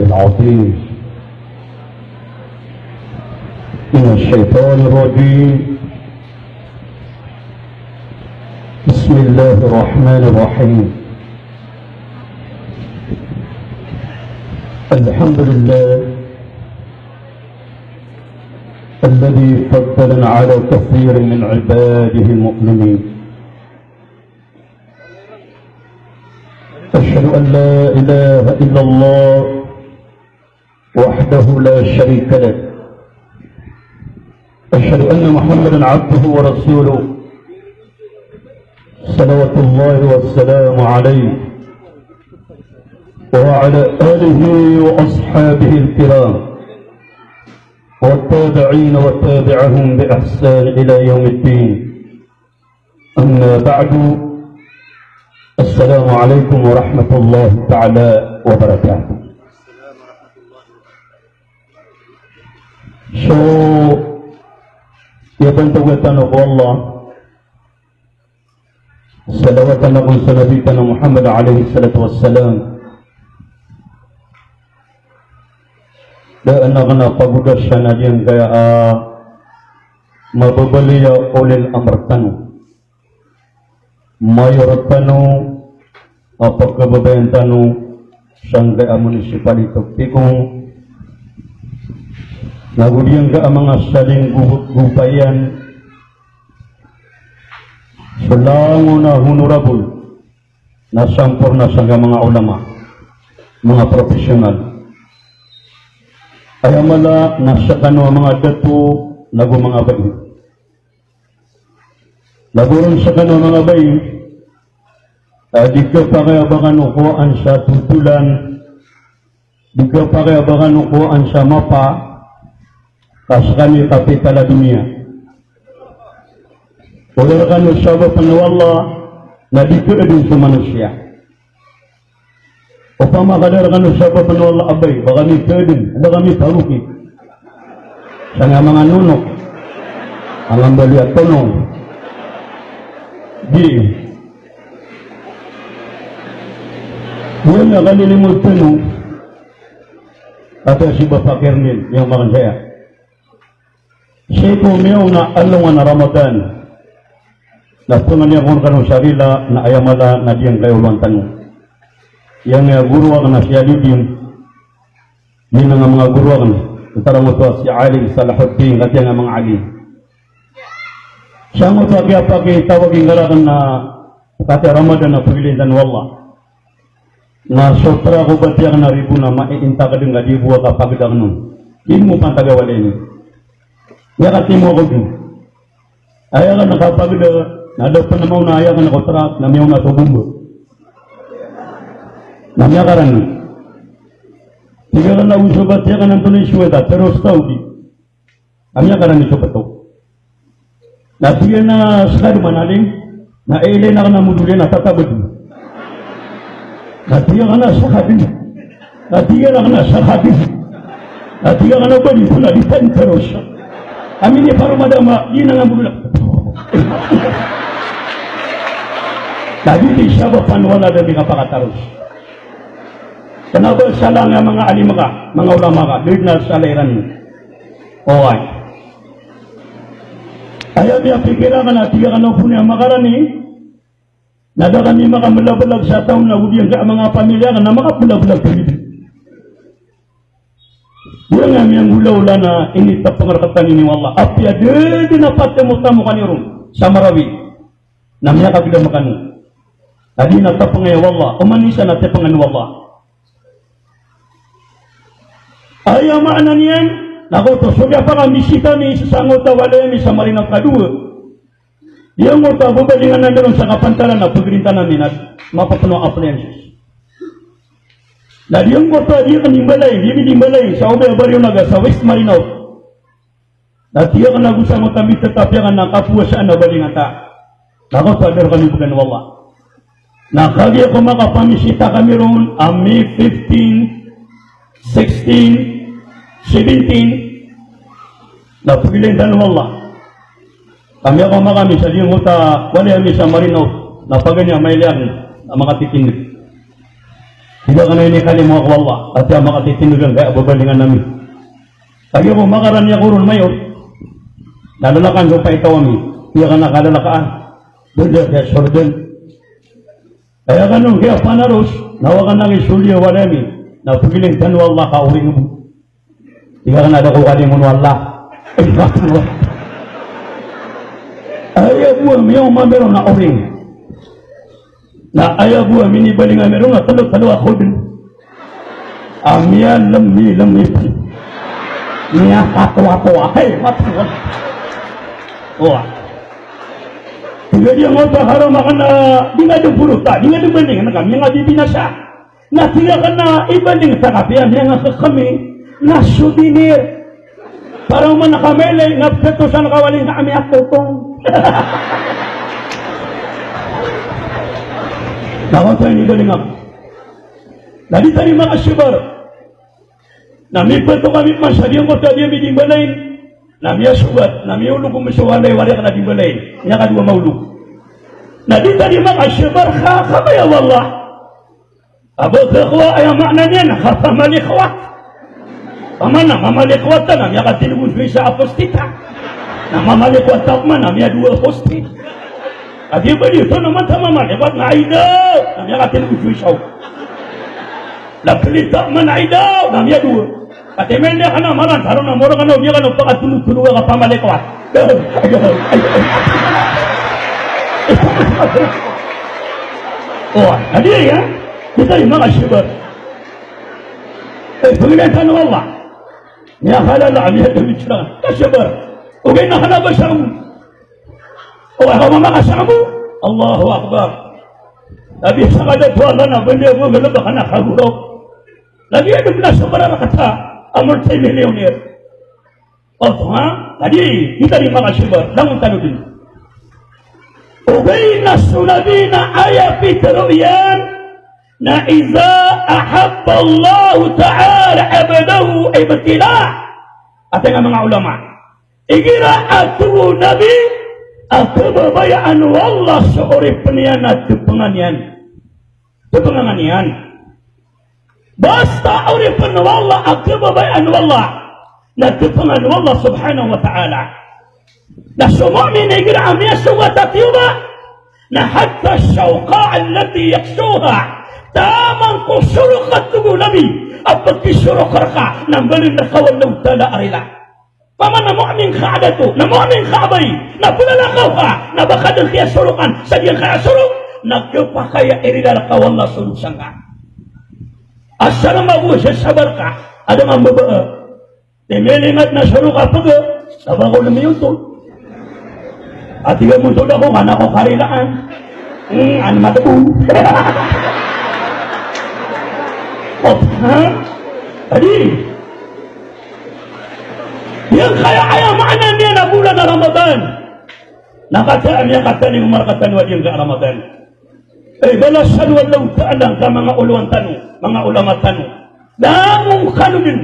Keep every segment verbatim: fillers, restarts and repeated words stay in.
العظيم. من الشيطان الرجيم. بسم الله الرحمن الرحيم. الحمد لله الذي فضلنا على كثير من عباده المؤمنين. أشهد أن لا إله إلا الله وحده لا شريك له. أشهد أن محمدا عبده ورسوله، صلوات الله والسلام عليه، وعلى آله وأصحابه الكرام، والتابعين وتابعهم بإحسان إلى يوم الدين. أما بعد، السلام عليكم ورحمة الله تعالى وبركاته. So, aya pantag tano ko Allah, salawat tano ko sa Nabi tano Muhammad alayhis salatu wassalam. Da a kna pagodas sa na giyangkaya a mababaloy a ulil amr tano. Mayor tano a pkhababayaan tano sangkaya a municipality of Tigong, na go giyangkaya a manga salinggogopayan, so langon a honorable, na samporna sangkaya manga ulama, manga professional. Aya mala na skano a manga dato, na go manga bai. Na go ron skano a manga bai, a di khapakay a ba kano kowaan sa totolan, di khapakay a ba kano kowaan sa mapa, ka skano i kapital a doniya. Odi rkano sabap o Allah, na di khaadn so manosiya. Opama ka da rkano sabap o Allah a bai, ba kami khaadn, ba kami paroki. Sangkaya manga nonok. Angkambaloy a tonong. Di. Di na kalilimod tano. Kata si Bapa Kernil, aya makan saya. Sii ko miyaona a alongan a Ramadan, na pangni ako rkano sa rila na aya mala na giyangkaya olowan tano. Giyangkaya goro akn a si Alidin, giyangkaya manga goro akn, antaa angkoto a si Alim Salahuddin, kagiya manga alim. Sangkoto a kiyapakitawag ingka rakn na katii a Ramadan na pagilayn tano o Allah. Na so tira ko batiya akn a ribo na maiintakd ngka di bo a kapagda akn on. Di mo pantag a walay niyo. Aya katimo ako di. Aya akn a kapagda, na da pn a maona aya akn ko tira, na miyaona so bomba. Na miyakarani. Tig akn a go so batiya akn antonaa i soweta, tero sa Saudi. Na miyakarani so pto. Na tig iyan a ska dn man a lin, na ilay akn a modol iyan a tatabd. Na tig akn a ska dn. Na tig akn a ska dn. Na tig akn a bali ko na di tantaro sa. Amin i paro madama, di na nga modol. Na di di sabap o Allah da di kapakataro sa. Kna ba salang a manga alim ka, manga ulama ka, di na salay ran. Oway. Aya miyapikir akn a tig akn a opama a makarani, na da kami makamblablab sa taw na go giyangkaya manga pamilya akn na makamblablab kami. Giyangkaya miyanggolawla na initapang rktano ini o Allah. Apiya da dn a patamotamo kano ron sa Marawi. Na miyakagdam kano. Na di na tapangay o Allah. Oman isa na tapangan o Allah. Aya maana niyan, na giyoto so miyapakamisita ami sa sangkoto a walay ami sa Marinao kadowa. Giyangkoto a babalingan ami ron sa kapantalan na pagrintan ami na mapapno a appliances. Na giyangkoto a di kami mbalayin, di kami mbalayin sa obay a Barrio Naga sa West Marinao. Na tig akn a go sangkoto a mitatapiya akn na kapowasaan a balingan ta. Na kapadar kami bgan o Allah. Na kagiya ko makapamisita kami ron a May fifteen, sixteen, seventeen, na pagilayn tano o Allah. Kami ako makami sa giyangkoto a walay ami sa Marinao, na paganay a mailay akn a makatitindg. Tig akn a inikalimo ako o Allah, ati a makatitindg angkaya a babalingan ami. Kagiya ko makarani ako ron mayor, na lalakaan so paitaw ami. Tig akn a kalalakaan, banda kiya sordn. Aya kano kiya panaros, na wa kano kiya soliya walay ami, na pagilin tano o Allah ka oring bo. Tig akn a da ko kalimo o Allah. Aya bo a miyaoma ami ron na oring. Na aya bo a minibaling ami ron na tlo-tlo a kodn. A miyalmi-lmi pn. Miyakatowa-towa. Hay, matawal. Wa. Tig a di ngka oto a haram akn a di ngka dn purota, di ngka dn baling, na kami nga di binasa. Na tig akn a ibaling ta ka piya miyangakakami na souvenir. Para oman ka mailay na pito san ka wali na ami a totong. Na oto ini baling ako. Na di tano makasabar. Na mipito kami man sa giyangkoto a di ami di mbalayin. Na miyasogat, na miyaolog ko masa walay, wali akn a di mbalayin. Miyakadowa maolog. Na di tano makasabar ka, ka baya o Allah. Aba ka kowa, aya maana niyan na kapamalikwat. Pamana mamalikwat na miyakatindg so isa a poste ta. Na mamalikwat ta pman na miyadowa a poste. Ati ba di oto na mata mamalikwat na aidaw na miyakatindg so isa o. Na plit ta pman na aidaw na miyadowa. Kati mende kano maran, taro na moro kano, miya kano pakatulog-tulog a kapamalikwat. O, na di aya, di tano makasabar. Eh, pagilin tano o Allah. Miyakalala, miyadawit sa kasabar. Ogaid na kano ba sa O, aya ka mamakasang bo. Allahu Akbar. Nabi sa kadato a Allah na banda ko galbk a kagorok. Nabi a dn na sa mararakata a multimillionaire. O, ha? Nabi, di tano makasabar. Langon tano dn. Ogaid na so Nabi na aya pitharo iyan na, "Idha ahabba Allahu ta'ala abdahu ibtala." Ati nga manga ulama. Igira a tig o Nabi a kababayaan o Allah so oripn iyan na dpngan iyan. Dpngan iyan. Basta oripn o Allah a kababayaan o Allah na dpngan o Allah subhanahu wa ta'ala. Na so mu'min igira a miyasogat a tiyoba, na hatta shawqa allati yaghshuha, taman ko sorok a tig o Nabi a pkisorok rka na mbalin rka o Allahu ta'ala a rila. Pamana mu'min ka a dato, na mu'min ka a bai, na plalakaw ka, na ba ka dn kiyasorokan sa giyangkaya a sorok, na khapakay a irila rka o Allah so dosa ngka. Asar mambo sa sabar ka, adn a mbaba. Timilingat na sorok a pga, na ba ko lmiyontol. Ati ka montol ako, ka na ko karilaan. Hmm, an matbo. O, ha? Adi. Giyangkaya aya maana niyan a bolan a Ramadan. Na katii a miyakataning o markatano a giyangkaya Ramadan. Eh, balasan o Allahu ta'ala angka manga olowan tano, manga ulama tano. Langon kano dn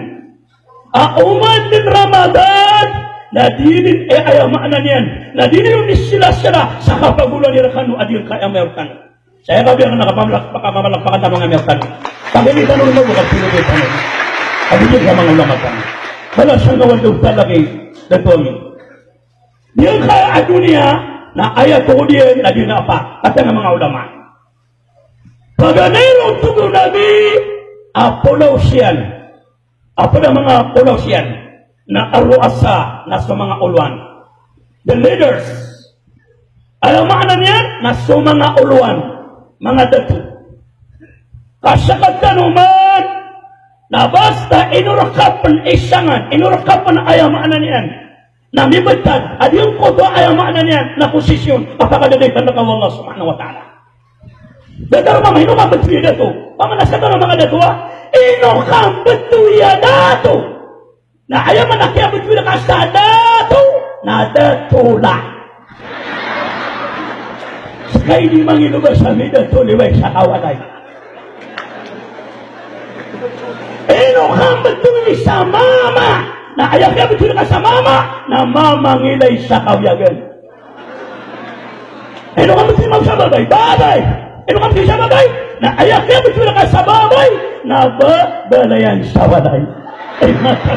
a oman dn Ramadan, na di dn, eh, aya maana niyan, na di dn on isilasila sa kapagolawla rkano a giyangkaya mayor tano. Saya ka biya kna kapamlak, pakamalak, pakatano nga miyatan. Pagini tano rimo, kapilo tano. Adi giyangkaya manga ulama tano. Balasan ka o Allahu ta'ala ki dato ami. Giyangkaya a doniya, na aya togod iyan, na di na apa. Katii nga manga ulama. Paganay ron tig o Nabi, a polaos iyan. Apa da manga polaos iyan? Na ar-ru'asa, na so manga olowan. The leaders. Aya maana niyan, na so manga olowan, manga dato. Ka sktano man, na basta inorka pn i sangan, inorka pn aya maana niyan na mibtad a giyangkoto a aya maana niyan na posisyon a pakadadaitan rka o Allah subhanahu wa ta'ala. Datar mama, ino ka mbthowi a dato? Pamana sktano manga dato a, ino ka mbthowi a dato? Na aya maana a kiyambthowi rka sa dato na dato la. Ska i di mangilobas a midato liway sa kawalay. Ino ka mbthowi sa mama? Na aya kiyambthowi rka sa mama na mama ngilay sa kawiyagan. Ino ka mbthowi sa babay? Babay. Ino ka mbthowi sa babay? Na aya kiyabthowan ka sa babay na ba-, balayan sa walay. Ay, mata.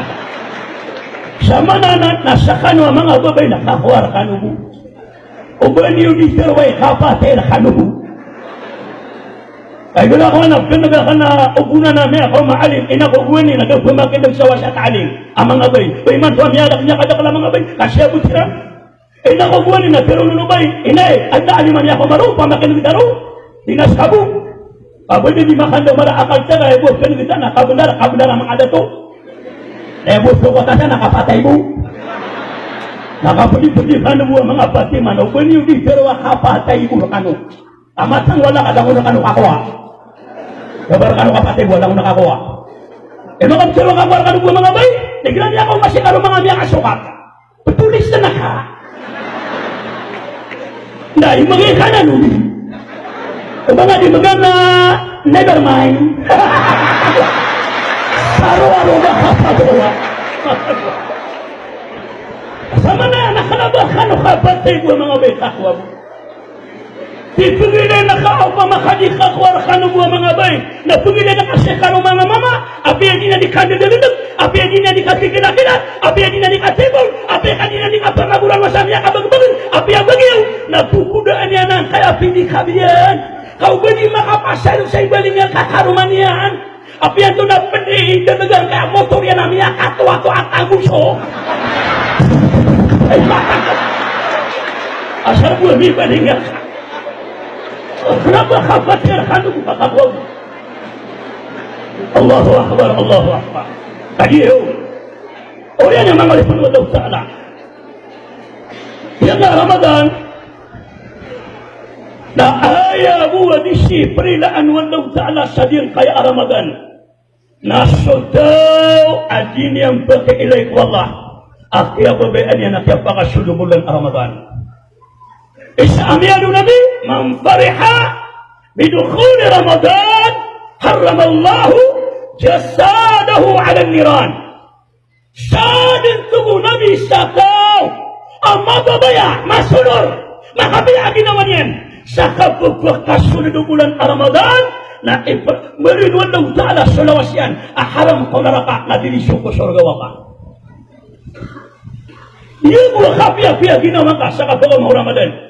Sa maana na, na sakano a manga babay na kakowa rkano bo. O ba niyo di tharoa i kapatay rkano bo. Ay, gala ko na pnga ka na ogonan a miyakaoma a alim, ina ko gowani na da pmakin'g sa wasa a taalim a manga babay. Ba imanto a miyalak, miyakadakl a manga babay, ka siyabot iran. Ina ko gowani na tharoon o babay, ina e, adn a alim a miyakaoma roo, pamakin'g tano. Di na skabo. Ka ba di makandamar a akal tano, aya bo a kin'g tano na kabnar, kabnar a manga dato. Aya bo a sokot tano na kapatay bo. Na kapdi-pdi rkano bo a manga Fatima, na o ba niyo di tharoa a kapatay bo rkano. A matag wala ka langon rkano kakowa. Kabar kano kapatay bo a langon kakowa. E, makamatag wala ka kakowa rkano bo a manga babay. Na igira miyakaoma si kano manga miyakasokat. Ptulis na ka. Na, i manga i kanan o di. O manga di manga na, never mind. Saro aro ba kapadowa. Sa maana na kna ba kano kapatay bo a manga babay kakowa bo. Di pnggilay na ka opama ka di kakowa rkano bo a manga babay. Na pnggilay na ka si kano manga mama, apiya di na di kandadalndg, apiya di na di katikilakila, apiya di na di katibol, apiya ka di na di kapakaboran wasa miyakabagbagn, apiya bagiyo, na pokodaan iyan angkaya pindi kabiyan. Ka o ba di makapasad sa ibaling iyan ka karoma niyan. Apiya antonaa pd i dn gangkaya motor iyan a miyakatoatoa a tagoso. Ay, mata. Asar bo a mibaling iyan. Kna ba kapatay rkano bo a kakowa bo. Allahu Akbar, Allahu Akbar. Kagiya, oriyan iyan manga oripn o Allahu Ta'ala. Giyangkaya Ramadan, na aya bo a di sii prilaan o Allahu Ta'ala sa giyangkaya a Ramadan, na so taw a di niyan pakailay ko Allah a kiyababayaan iyan a kiyapakasold o bolan a Ramadan. Isa a miyaaloy o Nabi, "Man fariha bidukhuli Ramadan, harramallahu jasadahu alan niran." Sa dn, tig o Nabi, sa taw a mababaya, masolor, makabaya a ginawa niyan sa kapphakasold o bolan a Ramadan, na ipmbarin o Allahu Ta'ala so lawas iyan a haram ko naraka, na diriso ko sorga o Allah. Aya bo a kapiyapiya ginawa ka sa kapakaoma o Ramadan.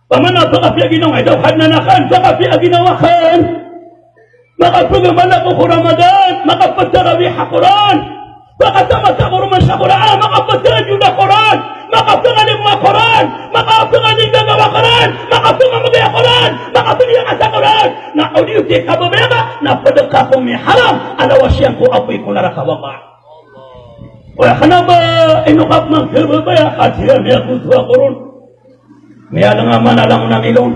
Pamana pakapiya ginawa, ito, kadnan akn, pakapiya ginawa akn. Makapagmala ko Ramadan, makaptarawih a Qur'an, makatamata ko roman sa Qur'an, makaptahajjud a Qur'an, makapangalim a Qur'an, makapangalim a Qur'an, makapangamagay a Qur'an, makapangalim a Qur'an. Na o di oto i kababaya ka, na pd ka ko miharam a lawas iyan ko apoy ko naraka o Allah. Aya kna ba ino ka pman kababaya ka, di ka miyakoto a Qur'an. Miyalnga man a langon a milon.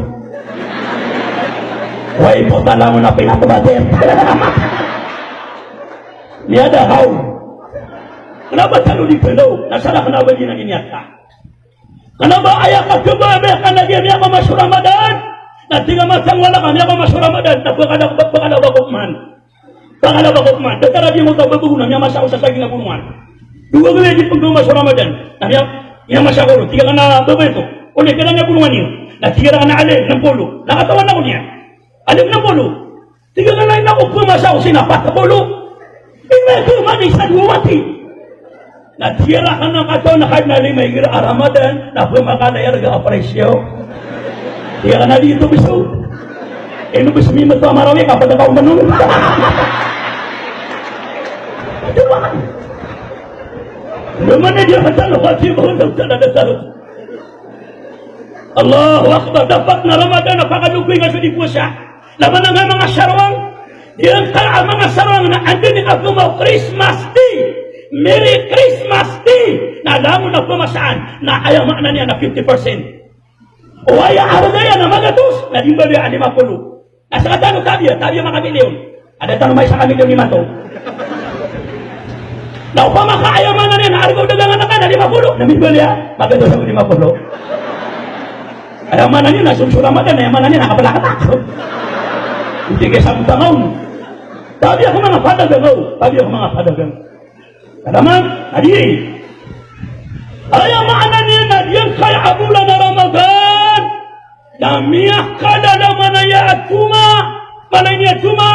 Way pota langon a pinatbatir. Miyada haw. Kna ba tano di pelaw, na sa da kna ba di na niniyat ka. Kna ba aya ka khabaya ka na giya miyakaoma so Ramadan. Na tig a matag wala ka miyakaoma so Ramadan, na ba ka da, ba ka da ba ko man. Ba ka da ba ko man. Datar a di mo ta ba ko na miyamasa ko sa saging a bonongan. Dowa gawii di pagkaoma so Ramadan. Na miya, miyamasa ko ron. Tig a kna babay oto, "Odi, kna niyan bonongan iyo?" Na tig iran a, "Alin, nm polo." Na katawan ako niyan. "Alin, nm polo?" Tig a kna, "Ina ko, pmasa ko sii na pat polo." Ina ko, mani sa dowa wati. Na tig iran a kna, katawan ka na lima igira a Ramadan, na pmakalay a rga a presyo. Tig a kna, "Di oto bs o. Ino bs mimbto a Marawi ka pd ka ombn on." Di ba? Di ba, na di a kna tano, wati ba on, da tano, da tano. Allahu Akbar. Dapat na Ramadan a pakalogoy nga so di powasa. Langon a manga sarong, giyangkaya a manga sarong na anda niyan pmaoma o Christmas Day, Merry Christmas Day, na langon a pmasaan, na aya maana niyan na fifty percent. O aya a rga iyan na magatos, na di mbaloya a lima polo. Na sktano tabiya, tabiya makamilyon. Ada tano maisa ka milyon imanto. Na opama ka aya maana niyan na arga o dagangan ka na lima polo, na mimbaloya, magatos ago lima polo. Aya maana niyan na so, so Ramadan, aya maana niyan na kaplaktak. Odi ka sa btangaw. Tabiya ko manga padagang, o. Tabiya ko manga padagang. Kadaman, adi. Aya maana niyan na giyangkaya a bolan a Ramadan na miyakadalaman aya a toma Malai niyan toma,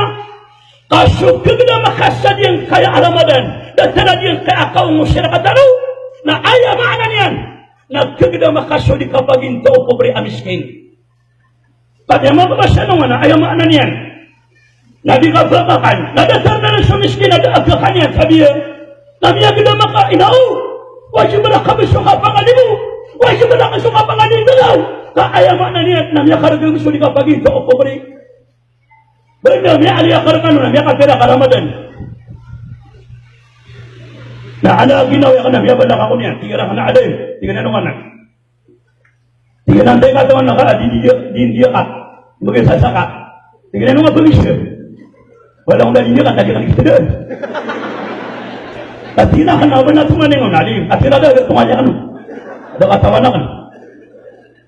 ka so kagdam a kasadiyangkaya a Ramadan, datar a diyangkaya a kaongo siran katano, na aya maana niyan, na kagdam a kaso di kapaginto o pobre a miskin. Pati a mababasa no nga na aya maana niyan. Na di ka bakakan, na datar na so miskin na da a bakakan iyan, sabi iyan. Na miyagdam ka, ina o, wajib a kabaso ka pangalimo, wajib a kaso ka pangalimo, ka aya maana niyan, na miyakargn so di kapaginto o pobre. Banda miyaali a kargn, na miyakapira ka Ramadan. Na ana ginawa ka na miyabalak ako niyan, tig iran a alim, tig iran a alim. Tig iyan a antai katawan ka a di, di, di, di ka. Mbgay sa saka. Tig iyan a ino nga pagisa. Wala ko na di ka, tadi ka nagtda. Tig iyan a kna ba na tomaning on, alim. Tig iyan a da, tomaning on. Da katawan akn.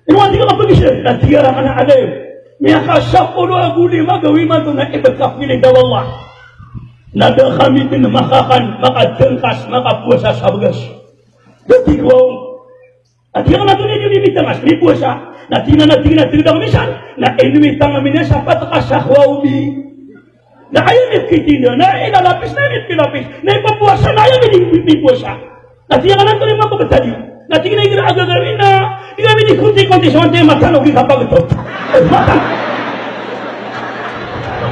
Ino nga di ka pagisa. Tig iyan a kna, alim. Miyakasapolo ago lima gawii man oto na ibt ka pilidaw o Allah. Na da kami dn makakan, makadngkas, makapowasa sa bgas. Da tig iyan a Na tig iyan a antonaa i dii mitangas, mipowasa. Na tig iyan a, na tig iyan a, tig iyan a misan, na inowitang ami niyan sa pat ka sako a obi. Na aya mipkitinda, na aya lapis, na aya mipkilapis, na ipapowasa, na aya midi, mipowasa. Na tig iyan a antonaa i mapagtadi. Na tig iyan a igira a gagawii na, di kami di konti-konti so antonaa i mataan o di kapagto. Mataan.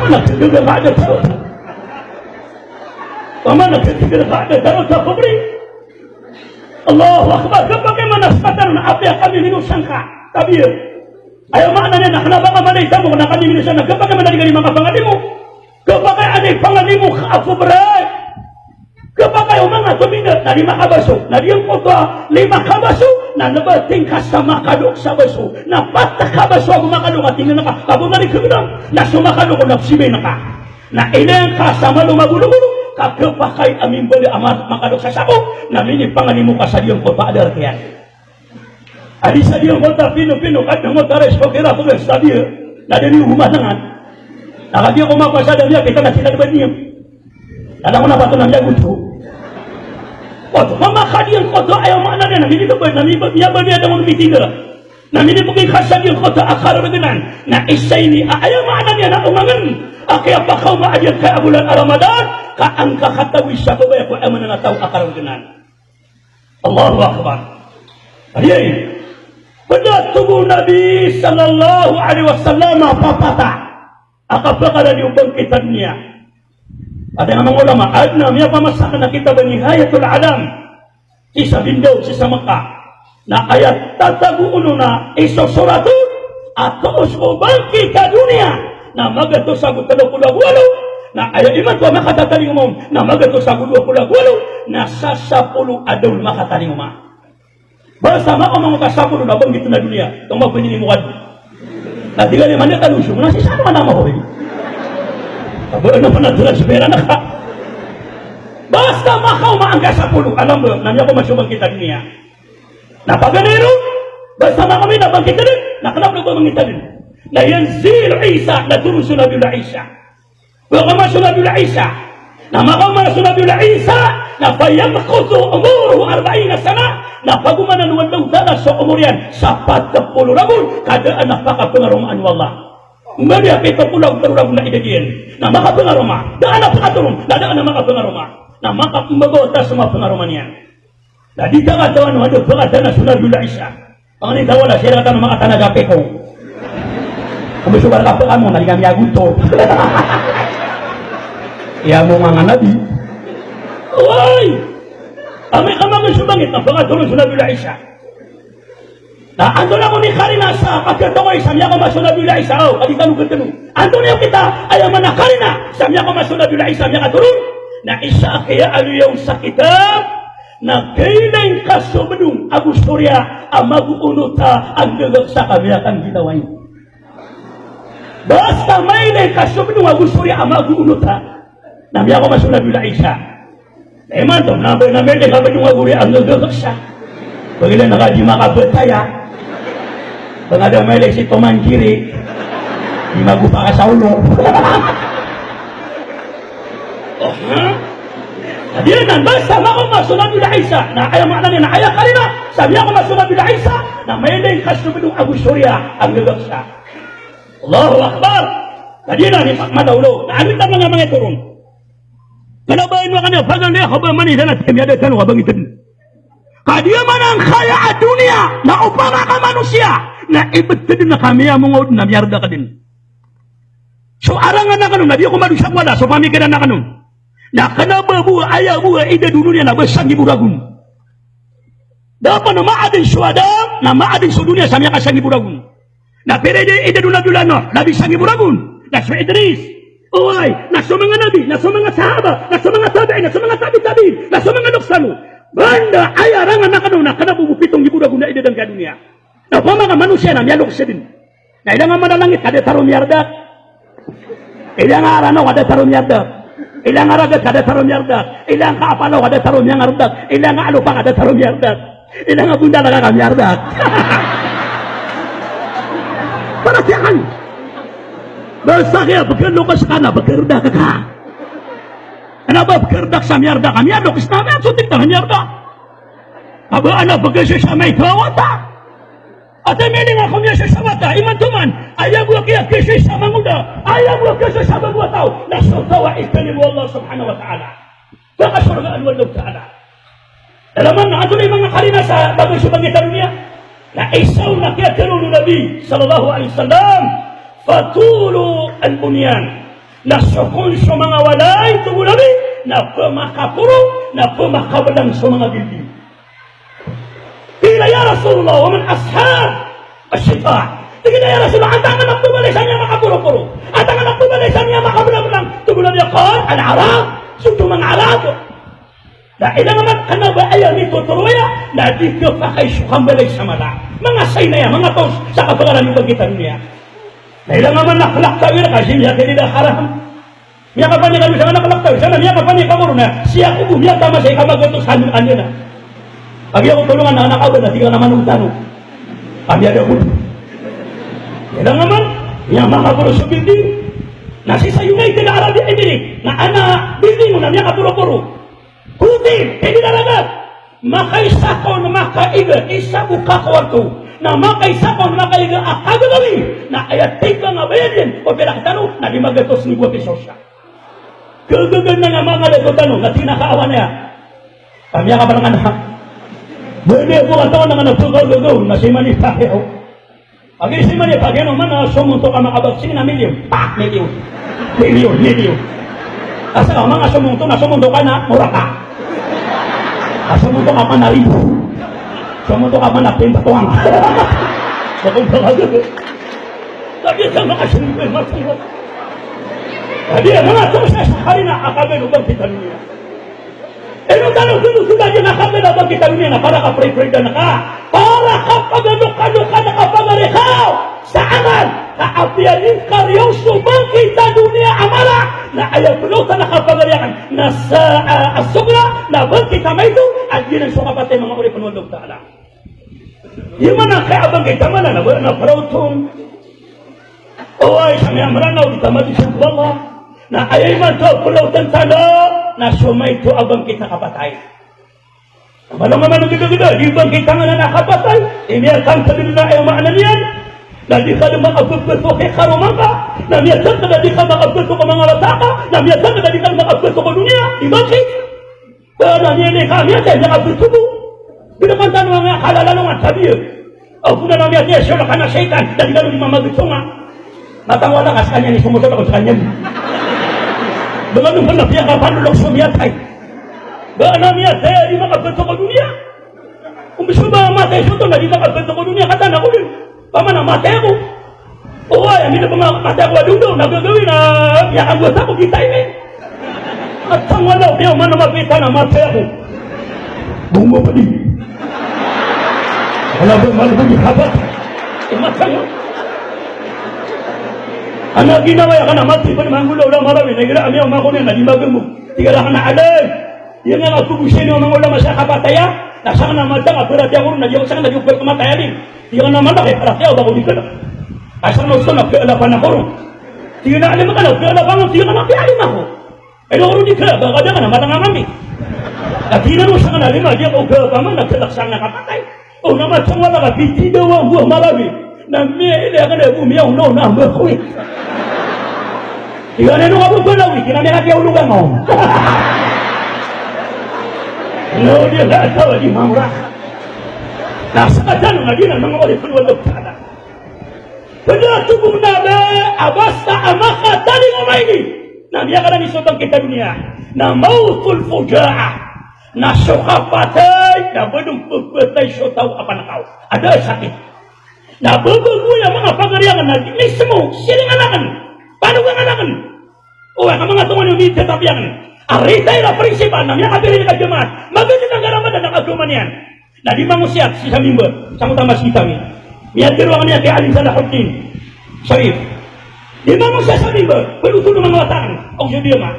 Mana tig iyan a gagawii na. Mana tig iyan a gagawii na. Allahu Akbar. Khapakay man a sktano na apiya kami minosangka. Tabiya. Aya maana niyan na kna ba ka malay tamok na kami minosangka. Khapakay man a di kami makapangalimo. Khapakay a di pangalimo ka a pobre. Khapakay o manga tominda na lima ka baso. Na giyangkoto a lima ka baso na lba tingka sa makadok sa baso. Na pat ka baso ago makadok a tingka na ka. Ka bo na di kagdam. Na so makadok na psibay na ka. Na ilay ngka sa malo magologolo, ka khapakay a mimbaloy a ma-, makadok sa sako, na minipangalimo ka sa giyangkoto a dark iyan. A di sa giyangkoto a pino-pino, ka dn ngoto a rice cooker a pagr sa biya, na da niyo gomatangan. Na kagiya ko mapasad a miyakita na sila di ba niyo. Na langon a pato na miyagoto. Oto, mama ka giyangkoto, aya maana niyan, na minibabay, na miba-, miyabaloy a da ngka mitinda. Na minibgay ka sa giyangkoto a karargnan. Na isa ini a aya maana niyan na omangn a kiyapakaoma a giyangkaya a bolan a Ramadan, ka angka katawi sa babaya ko aya maana na taw a karargnan. Allahu Akbar. Aya ini. Pd a tig o Nabi sallallahu alaihi wasallam a papata a kapakala niyo bangkit a doniya. Adn a manga ulama, adn a miyapamasa akn a kitab a Nihayatul Alam, sii sa Bindaw, sii sa Makkah. Na aya tatago on na isosorat on a toos ko bangkit a doniya na magatos ago tlo polo ago walo, na aya imanto a makatatalingoma on na magatos ago dowa polo ago walo, na sa sapolo a daon makatalingoma. Basta makaoma ngka sapolo na bangkit na doniya, tonga pn ini mokad. Na tig iyan a manda ka losong, na sii sa manga na mahori. Aba, na pn a doras pera na ka. Basta makaoma angka sapolo, alam ba, na miyakaoma so bangkit a doniya. Na paganay ron, basta makaoma na bangkit a doniya, na kna pn a bangkit a doniya. Na yanzil Isa, na toron so Nabiyullah Isa. Makaoma so Nabiyullah Isa. Na makaoma so Nabiyullah Isa, na fayamkuthu umruhu arba'ina sana, na pagomanan o Allahu Ta'ala so omor iyan sa pat polo ragon, ka da a pakapangaromaan o Allah. Mbala a pito polo ago tlo ragon na idag iyan. Na makapangaroma, da a pakatorog, na da a makapangaroma. Na makapmbabawata so mapangaroma niyan. Na di ta katawan o anda pkatana so Nabiyullah Isa. Pangni ta wala siran tano makatana a peko. Kami so barka pkamo na di kami agoto. Iya mo nga nga nabi. Oway! Amay ka manga so bangkit na pkatoron so Nabiyullah Isa. Na antonaa kon i karina sa pagkatokawi sa miyakaoma so Nabiyullah Isa, o, ka di tano katano. Antonaa i okit a, aya maana karina sa miyakaoma so Nabiyullah Isa, miyakatoron. Na isa a kiyaaloya on sa kitab, na kailay ngka so bdong ago so riya a magoonot a anggagaksa ka miyakanggitawan. Basta mailay ngka so bdong ago so riya a magoonot a, na miyakaoma so Nabiyullah Isa. Na imanto, na ba, na mailay ka bdong ago riya a anggagaksa. Pagilay na ka di makapataya. Ba nga da mailay si Tom and Jerry. Di magopa ka sa olo. O, ha? Na di anan, basta makaoma so Nabiyullah Isa. Na aya maana niyan, na aya karina sa miyakaoma so Nabiyullah Isa, na mailay ngka so bdong ago so riya a anggagaksa. Allahu Akbar. Ka di na ni malawlaw. Na anda tano nga mangitoron. Kna ba ino kaniyan paganay, ka ba manizan a tiyamiyadat tano ka ba ngitd. Ka di a manangkaya a doniya, na opama ka manosiya, na ibtad dn a ka miyamonga on na miyardak dn. So arangan akn on, na di ako madosa ko Allah, so pamikiran akn on. Na kna ba bo a, aya bo a idad o doniya na ba sanggibo ragon. Da pn a maadn so Adam, na maadn so doniya sa miyakasanggibo ragon. Na pira i idad o Nabiyullah Nuh, na ba sanggibo ragon. Na so Idris. Oway, na so manga nabi, na so manga sahaba, na so manga tabi'in, na so manga tabi' tabi'in, na so manga loks tano. Banda aya arangan akn on, na kna ba bo pito nggibo ragon a idad angkai a doniya. Na opama ka manosiya na miyaloks dn. Na ilay nga mala langit ka datar o miyardak. Ilay nga Ranaw ka datar o miyardak. Ilay nga ragat ka datar o miyardak. Ilay nga Apalaw ka datar o miyangardak. Ilay nga Alopa ka datar o miyardak. Ilay nga Bondalaka ka miyardak. Paratiyaya kano. Basta kiya pkaloks ka na pkardak ka. Kna ba pkardak sa miyardak ka, miyaloks na, miyasotik na miyardak. Ka ba ana pkasasama i tawata. Ati miling ako miyasasawata, imanto man, aya bo a kiya, kiya sa mangoda, aya bo a kiya sa bago a taw, na so taw a ikalimo o Allah subhanahu wa ta'ala. Pakasorgaan o Allah ta'ala. Dalaman na antonaa i manga karina sa bago so bangkit a doniya. Na isa on na kiyatharo o Nabi sallallahu alaihi wasallam, fatulu al-bunyan. Na so kon so manga walay, tig o Nabi, na pmakaporo, na pmakablang so manga building. Qila, ya Rasulullah, wa man ashab ash-shita'? Tig iyan a, ya Rasulullah, antaa man a pmbalay sa miyamakaporoporo? Antaa man a pmbalay sa miyamakablanglang? Tig o Nabi, qal al-Arab, so manga Arab. Na ilay nga man kna ba aya mitotoro aya, na di khapakay so kambalay sa mala. Manga China aya, manga Taos, sa kapakaran o bangkit a doniya. Na ilay nga man a klaktawi rka si miyakilila haram. Miyakapanik kano sa anak a klaktawi, sa na miyakapanik kano ron a, siya ko bo miyatama sa ikamagatos kano kanina. Agi ako tolongan na anak a ba na tig ka na manong tano. Kami ada ko. Ilay nga man, miyamakaporo so building. Na sii sa United Arab Emirates, na ana building on na miyakaporoporo. Hotel, pwede na ragat. Makaisa ka on makaiga, isa bo ka kwarto. Na makaisa ka on makaiga a kagagawii. Na aya tig ka nga bayad iyan, o pira tano, na lima gatos ribo a piso siya. Kagaga na nga manga dato tano, na tig iyan a kaawa niyan. Kami a kapalangan na. Bali ako katawan na nga na pagagaw, na si mani pakiyaw. Agi si mani, pagino man a somonto ka makabaksin na milyon. Pa, milyon. Milyon, milyon. Asa ka manga somonto na somonto ka na mura ka. A somonto ka man a ribo. Somonto ka man a pimpa tuwang. Somonto ka dito. Sabi ka manga somonto ka. Sabi ka manga somonto ka. Hari na akabay o bangkit a doniya. Ino tano tano so da di na kabela bangkit a doniya na para kapripri da na ka. Para kapagalokalokal a kapagari ka sa amal. Ka apiya di kariyaw so bangkit a doniya a mala. Na aya plotan a kapagari akn na sa, ah, as-sughra, na bangkit a maito, a giyanan so kapatay, manga oripn o Allah Ta'ala. Di man a kaya bangkit a mala na ba na praw oto. Oway, sa miyamranaw di tamato sa Allah. Na aya imanto a plotan tano na so maito a bangkit a kapatay. Mala nga man a gdagda, di bangkit a mala na kapatay. Aya miyatangkd na aya maana niyan na di ka dn makabbto ki karoma ngka. Na miyatangkd a di ka makabbto ko manga wata ka. Na miyatangkd a di ka makabbto ko doniya. Di bangkit. Ba na miyalay ka miyatay, miyakabbto bo. Bida kan tano nga kalalalongan, tabiya. Aw, pn na miyatay, siya ka na shaytan, da di ka dn mamagtonga. Matang wala ka skaniyan, isomoto ka skaniyan. Ba nga dn pn na piyakapandolog so miyatay. Ba na miyatay, di makabbto ko doniya. Ombs o ba matay so oto na di makabbto ko doniya, katawan ako dn. Paman a matay ako. Oway, a miyada pn a matay ako a dongdaw, na gagawii na miyakagowat ako, gitay mi. At sa ngwalaw, piyaw man a mapita na matay ako. Bongo pd i. Wala ba man pd i habat. Matay ako. Ana ginawa aya ka na matay pd i manggolaola a marawi, na igira a miyaoma ko niyan na di magambo. Tig iyan a kna a alim. Aya nga a pagosay niyo manga ulama sa kapatay a, na sakn a matang a paratiyaya ko ron na di ako sakn a di ko pagkamatay a di. Tig iyan a matang a paratiyaya ko ba ko di kala. Asar na oto na piyalapan ako ron. Tig iyan a alim ka na, piyalapan ako, tig iyan a alim ako. Ino ko ron di kala, ba ka da ka na matang a mami. Tig iyan a oto sakn a alim a di ako piyalapan a kalk sakn a kapatay. O, na matang wala ka, pitidawa bo a marawi. Na miyailay ka na bo, miyaonaona a mbakoy. Iyan ino ka bo Balawi, kina miyakatiya ologan o. Ino di a taw a di mamora. Na sakatano na di na manga oripn o Allah Ta'ala. Pd a togo o Nabi a basta a makatalingoma ini na miyakanan i so bangkit a doniya na mawtul fujaa, na so kapatay na ba dn pphatay so taw a panakaw a da a sakit. Na ba bago aya manga pagari akn na di mismo siringan akn, panogan akn. Oway, ka manga tonganay o mitatabi akn a rita iran a prinsipal na miyakapiri ka jamaat, magadn a garamadan a kagawma niyan. Na di mangosiyat sii sa mimbar, sangkoto a masgit ami. Miyatharo akn iyan ki Alim Salahuddin Sharif. Di mangosiyat sa mimbar, pd oto o manga wata akn, ago so di ama.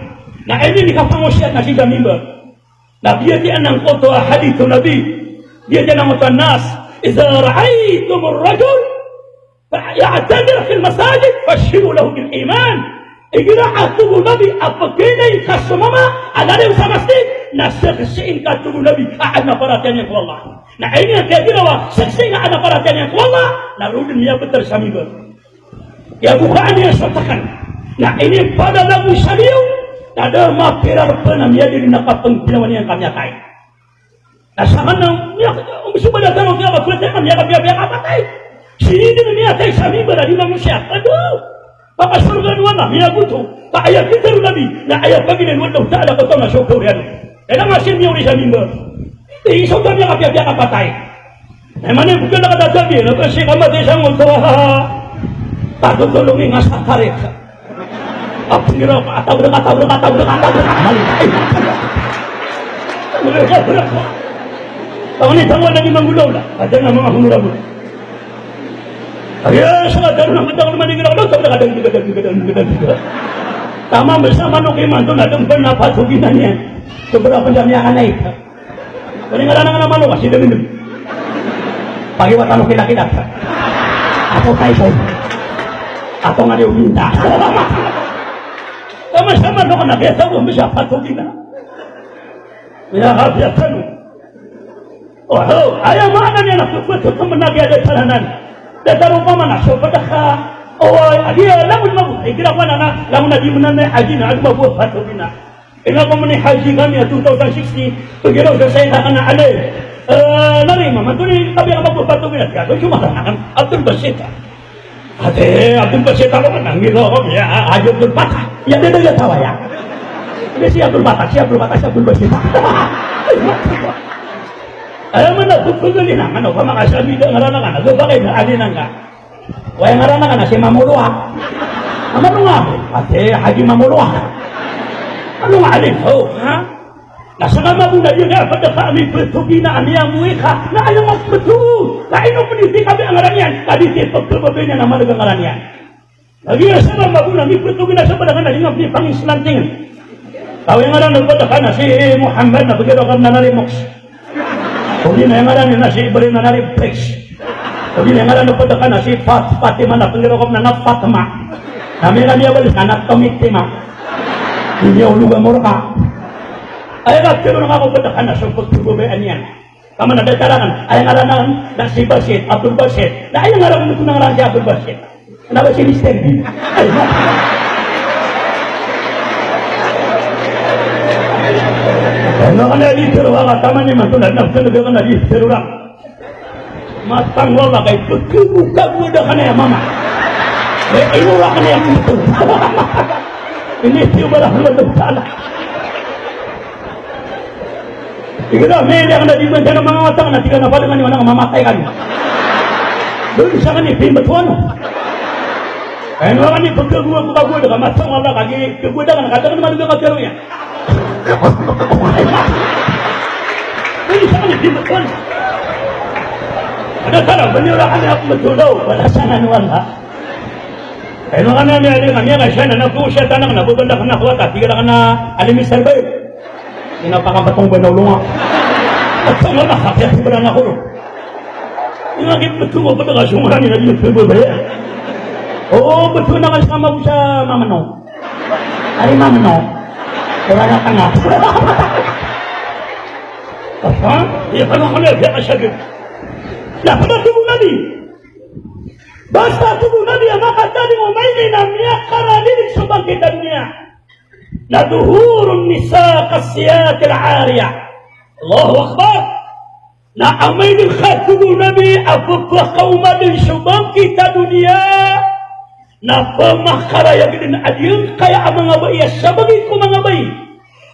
Na aya ini kapangosiyat na sii sa mimbar. Na biyatiya angkoto a hadith o Nabi, biyatiya angkoto a nas, "Idha ra'aytumur rajul ya'tamir fil masajid, fabshiru lahu bil iman." Igira a togo o Nabi a pkhailay ka so mama a lalayon sa masjid, na saksiin ka, togo o Nabi, a adn a paratiyaya niyan ko Allah. Na aya ini a kiyagiraw a saksiin a adn a paratiyaya niyan ko Allah, na roo dn miyabtar sa mimbar. Iyagokaan iyan so tkan. Na inipalalagoy sa liyo, na da a mapira rpn a miyadiri na kapngginawa niyan ka miyatay. Na sakn na, miya-, ombs o ba da tano kiyabakolat iyan ka miyaka-, miya-, miyakapatay. Sii dn miyatay sa mimbar a di mangosiyat. Aduh! Pakasorgaan o Allah, miyagoto. Ka aya pitharo o Nabi, na aya pagilayn o Allah Ta'ala ko taw na so kawriyan. Aya na nga sii miyaori sa mimbar. Di, so taw miyaka-, miyaka-, miyakapatay. Aya maana i bokal a katatabi, na ba sii kamatay sangkoto a, tatotolongi nga sa tarik. Apnggiraw ka, atabrak, atabrak, atabrak, atabrak, mali. Tangan i tangan lagi manggolaola. Ada nga manga honorable. Aya, sa kadang na matang na manigiraw, no, tabrak, kadang, kadang, kadang, kadang, kadang. Tama, basta manok imanto na dn pn a patoginan iyan. Sobra pn sa miyakanaik. Kani ngaran nga na malo, kasi dami dun. Pagiwatan o kilakilak. Ato tayo po. Ato nga di uminta. Tama sa malo ka na, kaya tawag mo siya, patugin na. Minakapiyatan mo. Oh, hello. Aya maana niyan na pagpagpag managi a datar anan. Datar opama na, so pagka, oh, ay, adi, ah, langon mabuti. Igira ko na na, langon na di mo na na, adi na, adi mabuti, patugin na. Ina ko mani haji kami a two thousand sixteen, pagiraw sa saya na kana alay. Eh, nari, mama, tuni, tabi ang mabapatong ina, tiyato, sumatangan, Abdul Basit. Ate, Abdul Basit, ako man, ang ilo ko, ya, Haji Abdul Fatah. Ya, dito, ya, tawa, ya. Hindi, si Abdul Fatah, si Abdul Fatah, si Abdul Basit. Alam mo na, pagpagalinan, ano, pamakasabi ka, ngaranan ka na, gabagay na, alinan ka. Aya ngaran akn na si Mamoloa. Ano nga? Ate, Haji Mamoloa. Ano nga, alin? Oh, ha? Na sa ka mabona di nga pd ka a miptogina a miyamoy ka. Na aya nga ptog. Na ino pn i di ka bi a ngaran iyan. Ka di ti pagkababay niyan a marga ngaran iyan. Lagid a sa ka mabona a miptogina sa pd ka na di nga pn i pangislanting. Taw aya ngaran o pd ka na si Muhammad na pagiraw ka na Nalimoks. Odi na aya ngaran iyan na si Ibrahim na Nalibris. Odi na aya ngaran o pd ka na si Fat-, Fatima na pagiraw ka na Fatma. Na miyala niyan bali ka na Tomitima. Di niyan ologa morka. Aya ka tiro na ka ko pd ka na so pagtubo ba aniyan. Ka man a datar akn, aya ngaran akn na si Basit, Abdul Basit. Na aya ngaran akn na ngaran si Abdul Basit. Kna ba si Mister Bean? Ay, na. Ano ka na di tero ka, taman imanto na, na, na, na, na di tero ka. Matang wala kay pagkabuka mo da ka na ya mama. May ino ra ka na ya mama. Ini tiyo ba ra ka na. Tig iyan a, "Miyada ka na di man dn a manga wata ka na, tig iyan a, pd ka niyo na mamatay ka niyo." Dn sa kani, pimbtowan o. Aya nga kani, pagkagowa, pagkagowa, da ka matang wala ka, gi, kagowa da ka na, kada ka na maluga ka tero iyan. Dn sa kani, pimbtowan o. Ada tara, bani wala kani, ako matulaw, wala sa kani wala. Aya maana niyan, aya maana niyan, na pagosiyat anan, na pagbandak na kuwata, tig iyan a, "Alim i sarbay." Ina pakapatong ba na olonga. Atong wala, kaya tig iyan a, "Koro." Ina kipatong ba na kasong ani na di pagbabayaan. Oo, betul na kasi ka mabusa mamano. Ari mamano. Wala na tanga. Apa? Ya, kalau kami biasa saja. Ya, pernah tunggu nabi. Basta tig o Nabi a makatalingoma ini na miyakarani dn so bangkit a doniya. Na zuhurun nisa kasiyatil ariyah. Allahu Akbar. Na amay dn, tig o Nabi, a pphakaoma dn so bangkit a doniya na pmakarayag dn a giyangkaya a manga bai a sabagi ko manga bai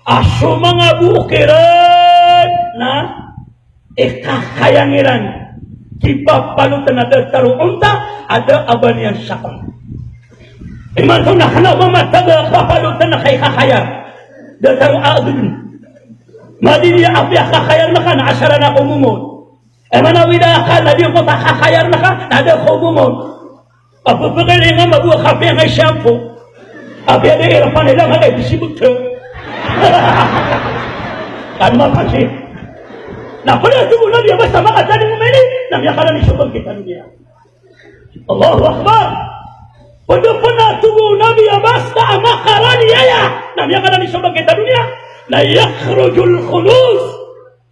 a so manga book iran na ikakayang iran, kipapalotn a datar o onta a da a ba niyan sakn. Imanto na kna ba matag a kapalotn a kay kakayar, datar o adn. Madidi a apiya kakayar ngka na asar anan ko momon. Imanto a wida ka na di ko kakayar ngka na da ko momon. Apiya pagari nga mabuwa kapiya nga shampoo. Apiya di irapan ila nga kay bisibot. Kan mapasi. Na pd a tig o Nabi a basta makatalingoma ini na miyakarani so bangkit a doniya. Allahu Akbar. Pd pn a tig o Nabi a basta a makarani aya na miyakarani so bangkit a doniya na yakhrujul khunuz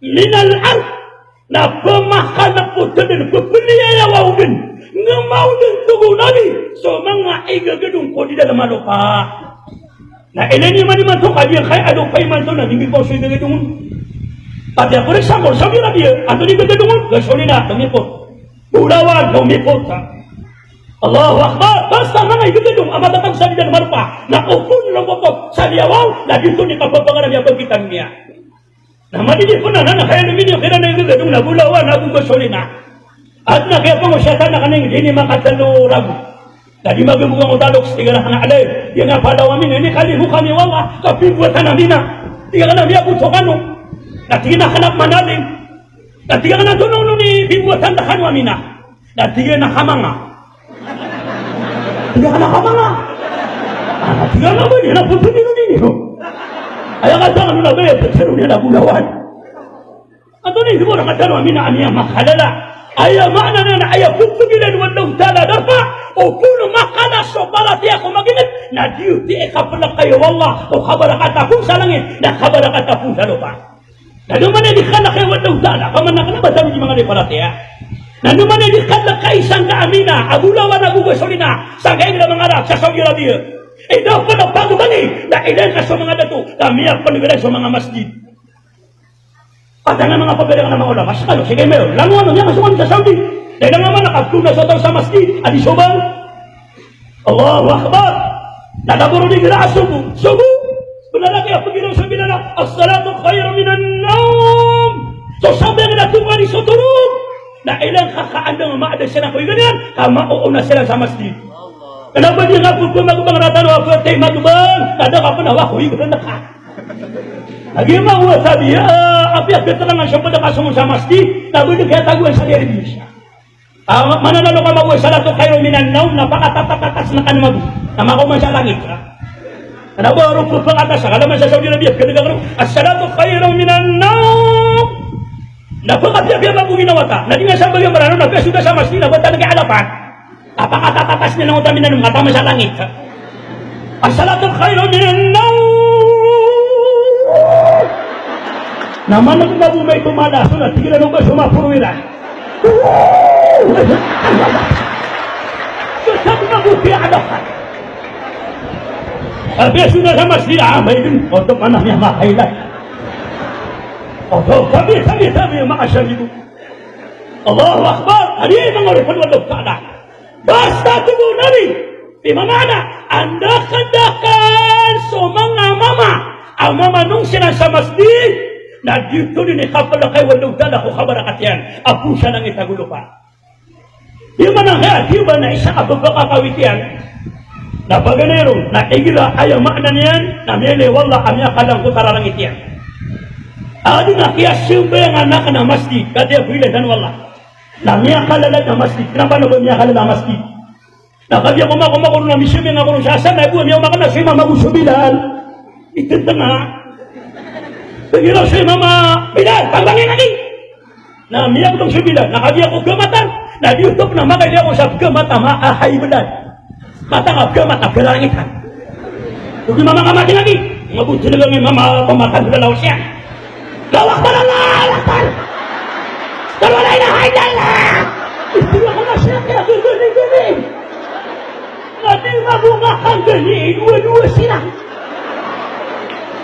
minal ard. Na pmakalapot dn, pphliyayaw dn, ngmaw dn, tig o Nabi, so manga igagdong ko di dalm a lopa. Na ilay niyo man imanto ka giyangkaya a lopa imanto na di mipos so igagdong on. Pati a, for example, Saudi Arabia, antonaa i igagdong on? Gasolina, lomipot. Bolawan, lomipot. Allahu Akbar. Basta manga igagdong a matatago sa di dalm a lopa na opon, lomipot sa liyawaw, na giyoto i kapapangarani a bangkit a doniya. Na madidi pn anan a kay aluminium kiran a igagdong na bolawan ago gasolina. Adn a kiyapangosiyatan a kna ingd ini makatlo ragon. Na di magmbogang o talok sa tig iran a kna, alay, di nga palaw ami na inikalimo kami o Allah ka pibowatan ami na. Tig iran a miyaboto kano. Na tig iran a kna manaling. Na tig iran a antonaa onon i pibowatan tano ami na. Na tig iyan a kamanga. Tig iyan a kamanga. Ah, tig iyan a ba niyan a photo niyo niyo. Aya katawan o na ba aya photo niyan a bolawan. Antonaa i di bo na katawan ami na, ami a makalala. Aya maana niyan na aya pphagilay o Allahu Ta'ala a darpa o polo makala so paratiyaya ko maginit na giyoto i kapelekay o Allah o kabarakata ko sa langit na kabarakata ko sa lopa. Na ino man i di kalekay o Allahu Ta'ala, ka man na kna ba tano di manga di paratiyaya. Na ino man i di kalekay sangka ami na a bolawan ago gasolina sangka ingd a manga Arab sa Saudi Arabia. Ino pn a pagobani na ilay ka so manga dato ka miyapenggr iran so manga masjid. Patan a manga pagari a manga ulama, sa kano, sige, mayor, langowan o miyakasong sa Saudi. Na ilay nga man a kaptona so taw sa masjid a di sobang. Allahu Akbar. Na da bo ron igira a sobo. Sobo. Bnar a kiyapagiraw sa Bilal a, "As-salatu khayrun minan nawm." So sambayang na tonganay so torog. Na ilay ka kaandang a maada siran ko iganay, ka maoona siran sa masjid. Kna ba di nga pphamagbang ratan o apiya ti magbang, na da ka pn a wa ko iganay ka. Lagid mambo a sabi, ah, apiya katalangan so pd a kasong sa masjid, na ba di kiyatagoan sa diyari bisa. Ah, mananalo ka mambo a salatu khayrun minan nawm, na pakatatatas na kano mambo. Na makaoma sa langit ka. Kna ba ron pphakatas, kala man sa Saudi Arabia, kna gagaro, "As-salatu khayrun minan nawm." Na pakapiyapiya mambo ginawa ta. Na di nga sa bagi a marano, na piya so da sa masjid, na ba tano kiyalapan. Kapakatatatas niyan o taw minan, manga taw sa langit. As-salatu khayrun minan nawm. Na maneg na bo may tomala, so na tig iran o ba so maporo iran. Sabi na bo, piya ka da. Apiya so da sa masjid, ah, may dn. Oto, mana niya makailay. Oto, tabi, tabi, tabi, makasabi bo. Allahu Akbar. Adi manga oripn o Allahu Ta'ala. Basta tig o Nabi, di mamaana a ndakdakl so manga mama a mamanong siran sa masjid, na giyoto dn i kapelekay o Allahu Ta'ala ko kabarakat iyan a poon sa langit ago lopa. Di maana a giya ba na isa a pphakakawit iyan. Na paganay ron, na igira aya maana niyan, na miyailay o Allah a miyakalangkot a rarangit iyan. Adn a kiyasambayang a kna a masjid, katii a bo ilay tano o Allah. Na miyakalala a masjid. Kna ba na ba miyakalala a masjid? Na kagiya ko mako, mako ron na misambayang ako ron sa asar, na ibo a miyaoma kna so imam ago so Bilal. Itntnga. Kagiya so imam a, "Bilal, pangbangi ngka." Na miyabtong so Bilal. Na kagiya ko gamatan, na di oto pn a makailay ako sa gamat a ma-, a hay Bilal. Matag a gamat a pkharangitan. Ogaid na makamatay lagid. Nga bo talaga nga mama-, pamatan ko na lawas iyan. Allahu Akbar, Allahu Akbar. Ashhadu an la ilaha illallah. Ito na ka na siya kaya Gani-gani. Na di mago nga kangani, dowa-dowa siran.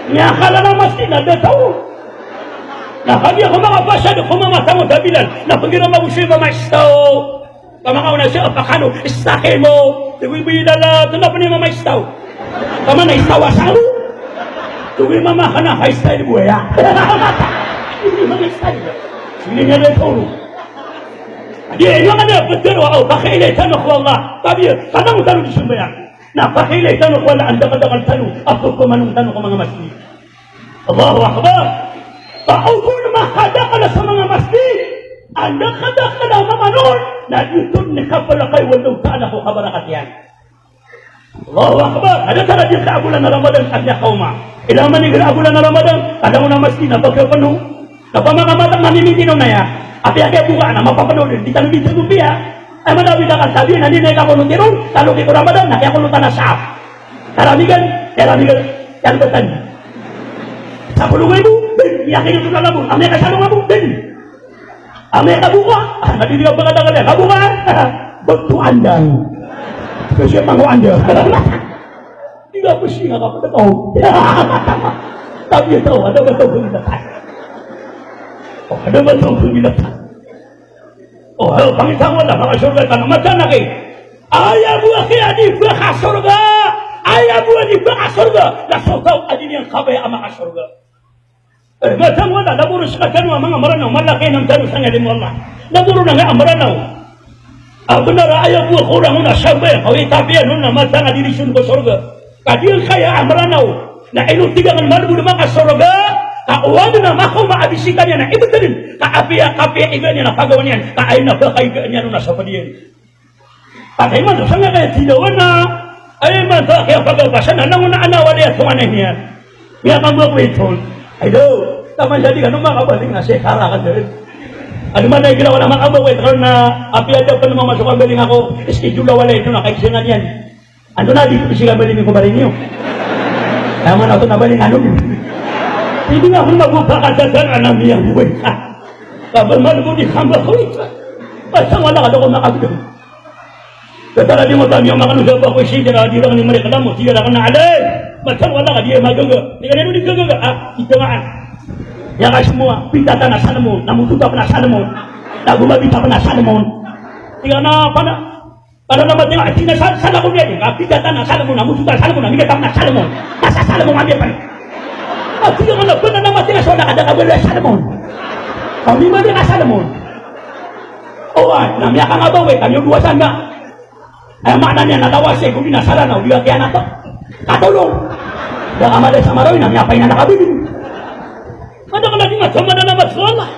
Miyakala na masgit na da taw. Na kagiya ko manga pasad ko manga tango da Bilal. Na pagirama ko siya mamaistaw. Ka manga ona siya pakano, istaqimu. Di ko ibi dala, tanda pa niya mamaistaw. Ka mana istawa sa ano? Di ko imama kana, ha istaw di buwaya. Di ko imama istaw. Ini niya da taw. Di, ino ka na btero, aw, pakailay tano ko Allah. Tabiya, kanang tano di sambayang. Na pakailay tano ko Allah, andakadakal tano, a pphamanon tano ko manga masgit. Allahu Akbar. Ka o ba makadakal sa manga masgit, andakadakal a mamanon, na di oto di kapalakay o Allahu Ta'ala ko kabarakat iyan. Allahu Akbar. Ada tara di ka a bolan a Ramadan, a di ka oma. Ila man igira a bolan a Ramadan, kada mo na masgit na pagkapeno. Kapamakamatang na mimiti no na ya. Apiya kiyaboka na mapapeno di tano di tano piya. Ay, madawi da kan sabi na di na ikakono tiro, talo ki ko Ramadan, na kiyakono tana sa. Karamigan, karamigan, yan batan. Sapolo ribu, bin, yakin ito na labo. Amay ka salo nga bo, bin. Amay ka buka, ah, na di di ka pagkatanggal ya, kabuka. Beto andang. Kasi mango andang. Di ka pesi nga kapatakaw. Tapi ito, ada ba ito pagkatanggal? O, ada ba ito pagkatanggal? O, hay, pangita ko na, makasorga tano, mataan aki. Aya bo aki a di ba kasorga, aya bo a di ba kasorga, na so taw a di niyan kabaya a makasorga. Eh, mataan ko na, na boro sekatano a manga Mranaw, malaki nan tano sa ngalim o Allah. Na boro na nga a Mranaw. A bnar a aya bo a korang on a sambayang, kawi tapiya non na mataan a di di son ko sorga. Ka di angkaya a Mranaw, na ino tig angka malbod a makasorga, ka o adn a makaoma a bisita niyan a ibtadn, ka apiya, ka apiya iga niyan a pagawa niyan, ka aya na ba kaiga niyan on a sapd iyan. Patay man, so sangkaya tidawa na, aya man sa kiyapagapasan, na langon a ana walay a tonganay niyan. Miyakambo ako ito. Ay do, taman sa di kano makabaling a sekara ka dn. Adn man a igira wala makabaling, karna apiya da pn mamasok a baling ako, schedule a walay ito na kaisangan iyan. Antonaa di ko pisiga baling ko baling iyo? Aya man a oto na baling ano? Hindi nga ako mabuka ka datan a na miyamboy ka. Ka ba man ko di kamba ko ito. Basta wala ka da ko makabdang. Katara di mo tamiyo makano sa ba ko isi dira di rang ni mari kalamo, di rang na alay. Basta wala ka di magaga. Di ka di gaga. Ah, ito nga. Ya ka semua, pita tana salmon, namututa pna salmon. Nago mabita pna salmon. Di ka na pana. Para na mati nga, ati na sa, sa lako niyan, ka pita tana salmon, na musuta salmon, na migata na salmon. Nasa salmon, ami pa. Ati nga na, bana na mati nga, so na kada kabala salmon. Kami mati nga salmon. O, ay, na miyakangabang, we, kami o duwa sanga. Ay, maana niyan, na lawas, eh, kung di na sala na, o di ka kiyanato. Katulong. Da ka mali sa marawi, na miyapay na nakabili. Kada ka lagi nga, sama na naman sa Allah.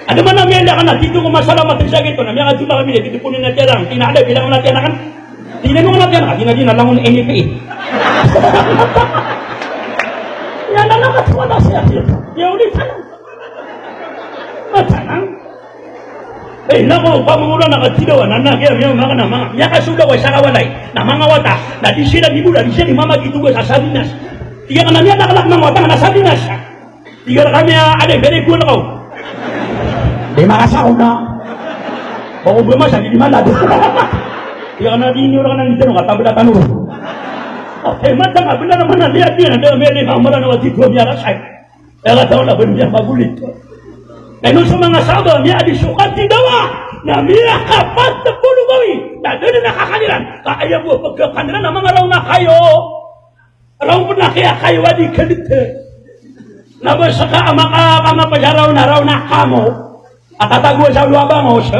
Adn man a miyala ka na tito ko masalamat sa gito na miyakajumpa kami na tito ko ni na tiyarang, tina ada bilang na tiyarang kan. Tina mo na tiyarang, tina di na langon N P. Ya na na ka tuwa na siya siya. Ya uli tanang. Matanang. Eh, nako, pamangura na katidawa na na kaya miya maka na manga. Miyakasoda ko sa kawalay. Na manga wata. Na di sila di bula, di sila di mama gito ko sa Sabinas. Tiga ka na miyatakalak manga wata na Sabinas. Tig iran kami a, aday, very good ako. Di makasakot na. Bako ba masa, di malad. Tig iran na di niyo rakan ang dito, katabla tano. Okay, mata nga, bnar man a liya, di na, di na, di na, mara na wajib ko miya rasay. Kaya ka taw na, bnar miya magulit. Kaya nung sa manga sahaba, miya di sukat di dawa, na miya kapat na polo gawi, na dun na kakaniran. Ka aya bo pagkakaniran, na manga raw na kayo. Raw pn a kiyakayo a di kalite. Na ba saka a maka, manga pajaraw na raw na kamo. A tatago sa luwa ba mo sa.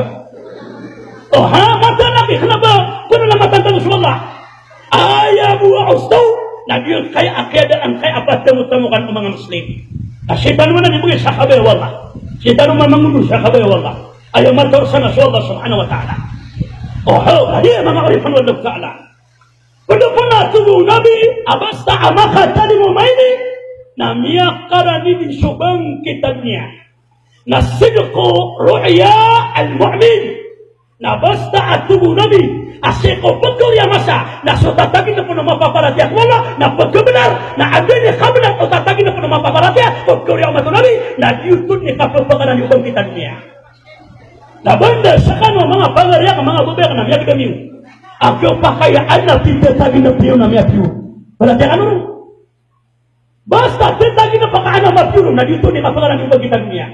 O ha, mata na bi, kna ba, kna na mata na so Allah. Aya bo a osto, na di kaya a kiyadaan kaya a patamo-tamokan o manga Muslim. Na sitano man a di bgay sa kabaya o Allah. Sitano man a mangodo sa kabaya o Allah. Aya mata o sana so Allah subhanahu wa ta'ala. O ha, a di manga oripn o Allah ta'ala. Pd pn a togo o Nabi a basta a makatalingoma ini na miyakarani dn so bangkit a doniya. Na sidqu ru'ya al-mu'min. Na basta a togo o Nabi a sii ko pkhaori a masa na so tatagn pn o mapaparatiyaya ko Allah na pkhabnar, na anda i kabnar o tatagn pn o mapaparatiyaya, pkhaori a masa o Nabi na di oto dn i kapphakaran o bangkit a doniya. Na banda sa kano manga pagari akn, manga babay akn a miyagdam iyo a kiyapakay a adn a pitataginp iyo na miyapiyo. Paratiyaya kano ron. Basta tataginp ka a adn a mapiyo ron na di oto ini kapakaran iyo ba kita doniya.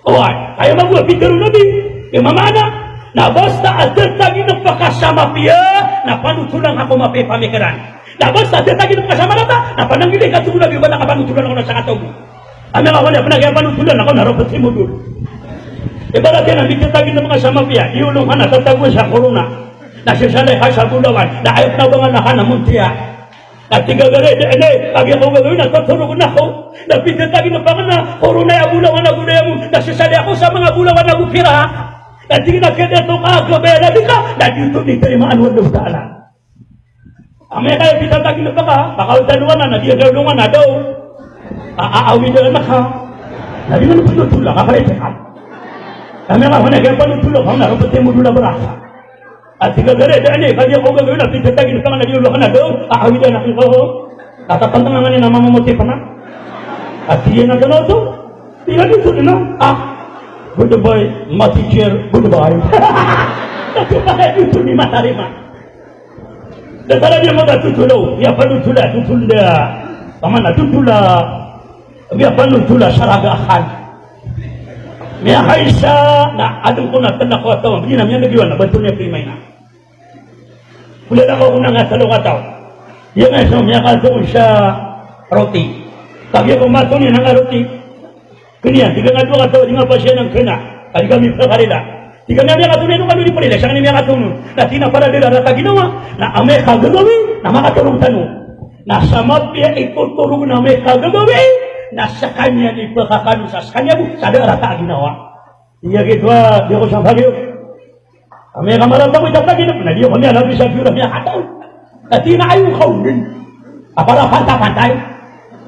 Oway, aya mago a pitharo o Nabi, aya maana, na basta a tataginp ka sa mapiya, na panotolan ka ko mapiya i pamikiran. Na basta a tataginp ka sa marata, na pananggilai ka, tig o Nabi, ba na kapanotolan ako na sakataw bo. Amay ka koniya pn a kiyapanotolan ako na roo pthay modol. Ibarat iyan a pitataginp ka sa mapiya, di olong ka na tatagoan sa corona. Na sisala ka sa bolawan, na aya pn a bangan ka na montiya. Na tig a gari, di, di, kagiya ko gagawin na totorogn ako. Na pitataginp ka na, corona a bolawan ago dayamon. Na sisala ako sa manga bolawan ago pirak. Na tig iyan a kiyadato ka, kabayaan ka, na di oto ini tarimaan o Allahu Ta'ala. Amay ka aya pitataginp ka, makaoltad ka na, na di ka olongan a daw. A, a, awidan ka. Na di man panotolan, kaparatiyaya ka. Amay ka koniya kiyapanotolan ka na roo pthay modol a baraka. A tig a gari, di, di, kagiya ko gagawin na pitataginp ka na di olongan a daw, a, awidan ka. Tatapantang angkanin a mamamoti pn a. A tig iyan a ganoto. Tig iyan a di oto ini na. A, goodbye, my teacher, goodbye. Tig iyan a di oto ini matarima. Datar a di maga totol, miyapanotola, totol da. Paman a totola, miyapanotola sa raga akal. Miyakaisa na adn kon a tlo kataw, bgi na miyaneg iyan na ba oto niyan primaina. Kula na ko kona nga tlo kataw. Iya nga so miyakatoon sa roti. Kagiya ko matoon iyan a roti. Kniyan, tig a nga dowa kataw, di nga pasiyan angkana. Ka di kami pkarila. Tig a nga miyakatoon iyan o kano di prila, sakn i miyakatoon on. Na tig iyan a para di rarata a ginawa. Na amay ka gagawii, na makatorog tano. Na sa mapiya i totorog na amay ka gagawii, na skaniyan i pkakano sa skaniyan bo, sa da rata a ginawa. Tig iyan a gioto a, di ako sampal iyo. Amay ka marata ko itataginp, na di ako miyalabis a gioto a miyakataw. Na tig iyan a ayo ka on. A para pantapantay.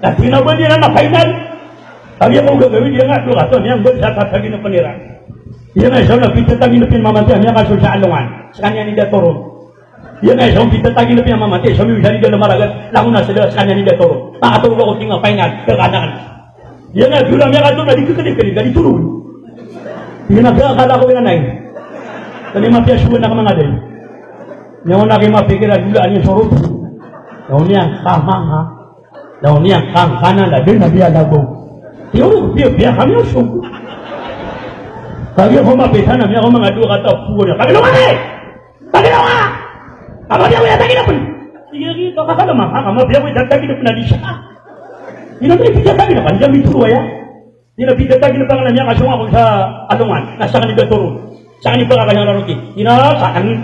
Na tig iyan a ba niyan na final. Kagiya ko gagawii, di nga dowa kataw, niyan ba sa tataginpn iran. Iya nga isa on a pitataginp iyan mamantay a miyakasold sa alongan. Skaniyan i dator on. Iya nga isa on pitataginp iyan mamantay, so miwisa di da na maragat, langon a sa da skaniyan i dator on. Makatorog ako tig iyan a final, kakanakan. Iya nga gioto a miyakatoon na di kkdikdik, di toron. Iya nga kala ko iran ay. Kani mapiya sowan a kamangaday. Niyan on a kimapikir a gioto a niyan sorot. Niyan on iyan kamanga. Niyan on iyan kangkana, na di na biya lago. Iyo, biya, biya kami osog. Kagiya ko mapita na, miyakomanga dowa kataw, pugo niyan. Kami dowa kataw! Pagirawa! Ka mapiya ko itataginp. Tig iyan a gioto, kakalama ka, ka mapiya ko itataginp na di siya. Ino di pitataginp, anda mitoro aya? Ino pitataginp ka na miyakasong ako sa alongan, na sakn i dator on. Sakn i pkakaya na roti. Ino, sakn.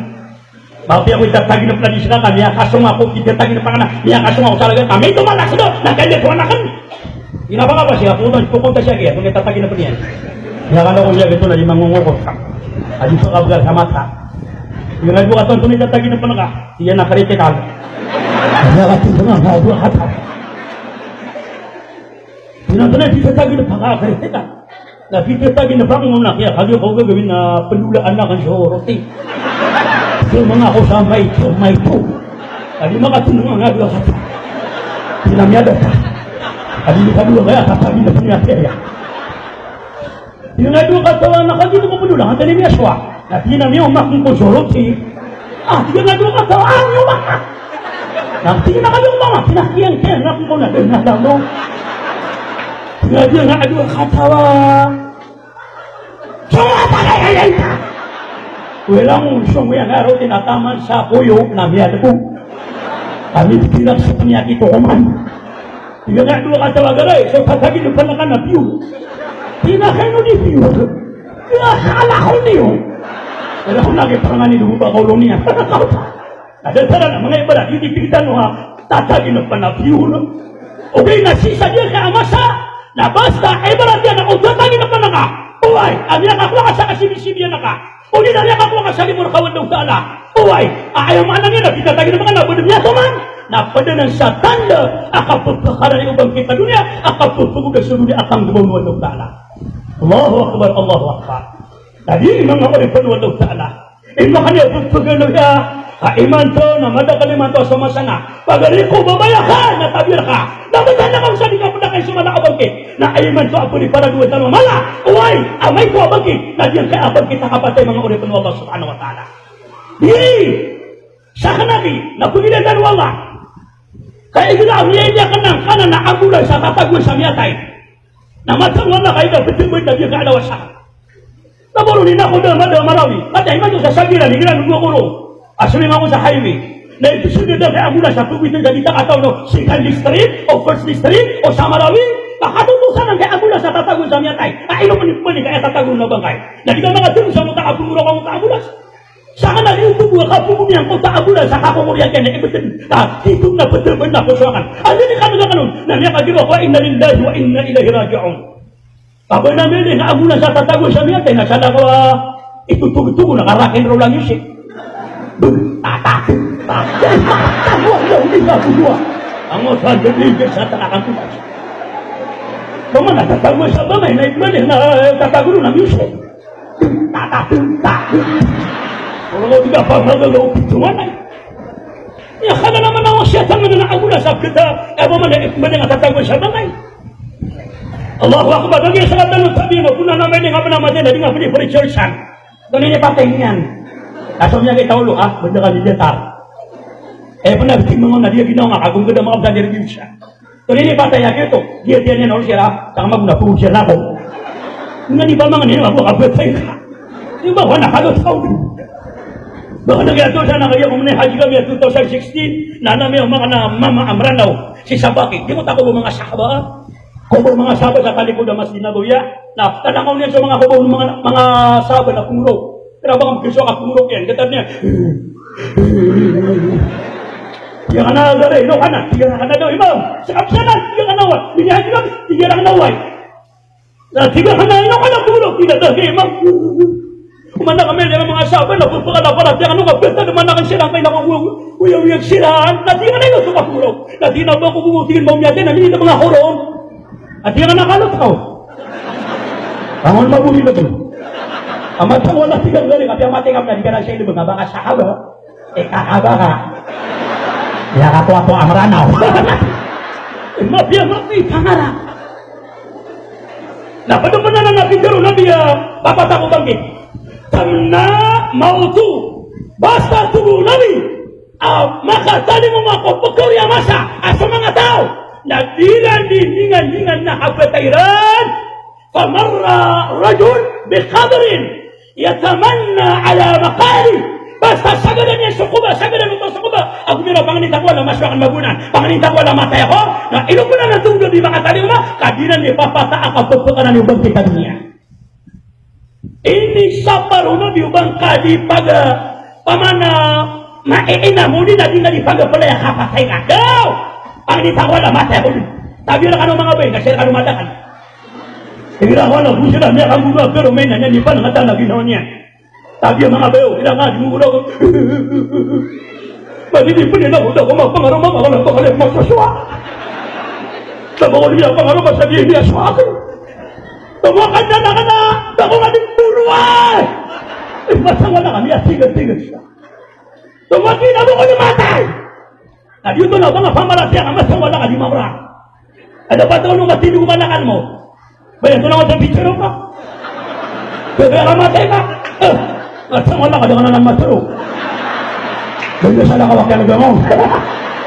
Mapiya ko itataginp na di siya, ka miyakasong ako, pitataginp ka na miyakasong ako sa alongan. Kami ito malas do, na kaya ko anakn. Ino ba ka ba siya, kung, kung ta siya kaya, kung itataginp niyan. Iya ka na ko siya gioto na di mangongokot ka. Adi so kabga sa mata. Iya nga dowa kataw, antonaa i tataginpn ka? Iya na kritikal. Iya ka tig iyan a nga dowa kataw. Ino antonaa i tataginpn ka, kritikal. Na pitataginp ka on a kiya, kagiya ko gagawin na pndolaan akn so roti. So manga ko sa maito, maito. Adi makatindg a nga dowa kataw. Tig iyan a miyada ta. Adi miyada ta, aya tataginpn iyan a kiya. Tig iyan a nga dowa kataw a, na kagiya ko pndolaan, antonaa i miyasowa? Na tig iyan a miyaoma akn ko so roti. A, tig iyan a nga dowa kataw a, miyaoma ka. Na tig iyan a nga dowa kataw a, na tig iyan a nga dowa kataw a. Sowa ta ka aya aya. Wala mo, so mo iyan a roti na taman sa koyo na miyadgo. Kami tig iyan a so pniyakito ko man. Tig iyan a nga dowa kataw a gari, so tataginpn ka na piyo. Tig iyan a kano di piyo. Kala ko niyo. Wala ko na kiparangani do ba ko loniya. Na datar a manga ibarat, di tig tano a tataginpn a piyo. Ogaid na sii sa giyangkai a masa, na basta ibarat iyan a o tataginpn ka. Oway, a miyakakowa ka sa kasibisibiyan ka. O di na miyakakowa ka sa limo rka o Allahu Ta'ala. Oway, a aya maana niyan na pitataginpn ka na ba dn miyatoman. Na pd anan sa tanda a kapphakaran iyo bangkit a doniya, a kapphgoda so doniya a kanggbaw o Allahu Ta'ala. Allahu Akbar, Allahu Akbar. Na di manga oripn o Allahu Ta'ala. Imanto na kaniya pphagaloya a imanto na madakl imanto a so masa na pagari ko, babaya ka na tabiya rka. Na btad ka sa di ka pd Ay, so mala a bangkit. Na aya man so a pwede para dowa tano a mala. Oway, amay ko a bangkit. Na giyangkaya a bangkit a kapatay, manga oripn o Allah subhanahu wa ta'ala. Di, sakn a di, na pnggilay tano o Allah. Ka igira a miyaiya kn angkanan a ambulans a tatagoan sa miyatay. Na mataan o Allah ka igira ptmbn na giyangkaya a lawas sakn. Na boro ni na ko da, mada Marawi. Pati ay mato sa Sagiran, igira nunggu ako ro. Asli nga ko sa highway. Na ito sundar da kay ambulans a pagwitn ka di ta kataw no. Second district, o first district, o sa Marawi. Pakatutusan ang kay ambulans a tatagoan sa miyatay. A ino pn i pn i kaya tatagoan na bangkay. Na di ka makatulong sa mota a pumuro ka mota ambulans. Sakn a di oto bo a kapombo niyan ko ta ambulans a kakokoriyan kiyan na ibtn. Ta, ito na btn na poso akn. Ano ni kami na kanon? Na miyakagiro ko, inna lillahi wa inna ilaihi raji'un. Kabaya na miyalingka a ambulans a tatagoan sa miyatay na salakaw a itotogtog na ka rock and roll a music. Bg, tatak, tatak. Tatak, wala, hindi na ako duwa. Ang usan, hindi sa tatakan ko. Bama na tatagoan sa bangay na ibalik na tatagoan na music. Tatak, tatak. Wala ko di ka pamagagaw, pituan ay. Aya kala naman a wasiyat a manga ambulans a kita, aya ba man a ikmali nga tatagoan sa bangay. Allahu Akbar. Lagi sa katan o tabiin o, kona na mailing a manga matay na di nga pwede pa-recharge-an. Tonaa i patay niyan? Kaso niyan kita olo, ah, benda ka militar. Eh, pernah bikin manga na di ginawa nga, kagum ka da manga benda di bisa. Tonaa i patay a giyoto, giya tiyan iyan olo sira, tanga magona po sira ko. Nga di ba manga niyan, mabok a patay ka. Di ba, wana ka lo taw. Ba ka na giyoto sa na kaya ko mani haji kami a two thousand sixteen, na na mi manga na mama a Mranaw, si Sabaki. Di mo ta ko bo manga sahaba. Ko bo manga sahaba sa talikod a Masjid Nabawi. Na, tanangaw niyan so manga ko bo manga, manga sahaba na pumoro. Kna ba ngka mkiso ka pumoro kiyan, datar niyan. Tig iyan a, "Gari, ino ka na?" Tig iyan a, "Kna daw, Imam. Sa kapsanan." Tig iyan a, "Wa, ini haji kami." Tig iyan a, "Kna wa." Na tig iyan a, "Ino ka na pumoro?" Tig iyan a, "Gari, Imam." Oman na kami, tig iyan a, manga sahaba na pphakalaparat iyan, ano ka, basta da man akn siran, kay na ko, uyag-uyag siran. Na tig iyan a, "Ino so kapumoro?" Na tig iyan a, "Ba ko bo, tig iyan a, ba ko miyatay na minit a manga horon." Na tig iyan a, "Nakalot ka." Angon mabori na to. Amat sa wala tig iyan gari, kapiya matay ka, na di ka na siya ilbng, a ba ka sahaba. Eh, kakaba ka. Ya, kato-ato a Mranaw. Mapiya, mapiya, kangara. Na pd pn anan a pitharo o Nabi a, papatay ko bangkit. Tamna mawtu. Basta tig o Nabi. A, makatalingoma ko pkaori a masa a so manga taw na di iran di ndingandingan na kapatay iran. Famarra rajul biqabrin yatamanna ala maq'adihi. Basta sagadan iyan so koba, sagadan oto so koba. Ago mira, pangnin ta ko Allah, maso akn magonan. Pangnin ta ko Allah, matay ako. Na ino pn anan tig o Nabi, makatalingoma, ka di iran di papatay a kapphakanan o bangkit a doniya. Inisapar o Nabi o ba ngka di paga, pamana, maiinam o di na di nga di paga pala aya kapatay ka. Daw! Pangnin ta ko Allah, matay ako di. Tabi rkano manga bay, na sii rkano madakl. Igira ko Allah, bo sii na miyakanggogo a pero maina niyan di panangatan a ginawa niyan. Tabi a manga bay o, igira nga di mo guraw. Madi di pn ina ko da ko mapangaroma, manga na bakal masosowa. Sa bakal niya pangaroma sa di niya sowa. Tomo ka na, na, na, na, bako nga di puro, ay! Eh, masama na kami, ah, tigil, tigil siya. Tomo ka na, bako di matay. Na di oto na, banga pamaratiyaya ka, masama na ka di mawra. Ada ba taw no matindi ko manakan mo? Ba yan, oto na, oto na, picture ka. Bebe, ka matay ka. Eh, masama na ka, di ka na lang maturo. Bebe, sana ka wakil ka mo.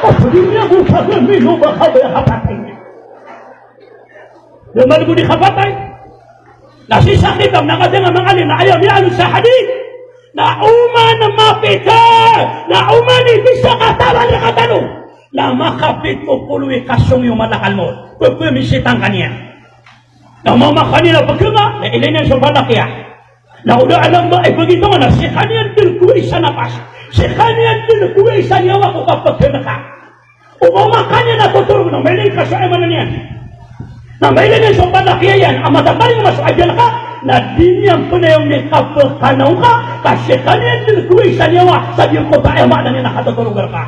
Pag hindi niya ko sabi, mino ba ka ba kapatay niya? Damal bo di kapatay. Na sii sa kitab na katii a manga alim na aya miyaaloy sa hadith na oman mapita, na oman i bisa katawan rkatano na makapito polo i kasong o malakal maut. Pphamisitang ka niyan. Na mama ka niyan na pkhanga, na ilay niyan so palak iyan. Na o da a lamba i pagitong na sii ka niyan dn kowai sa napas. Sii ka niyan dn kowai sa niyawa ko kapkhanga ka. O mama ka niyan na totorog na mailay ka so iman iyan. Na mailay niyan so palak iyan a matatalingoma so ajal ka, na di niyan pn aya on i kapkhanaw ka, ka sii ka niyan dn kowai sa niyawa, sa giyangkoto a iman iyan a katotorog rka.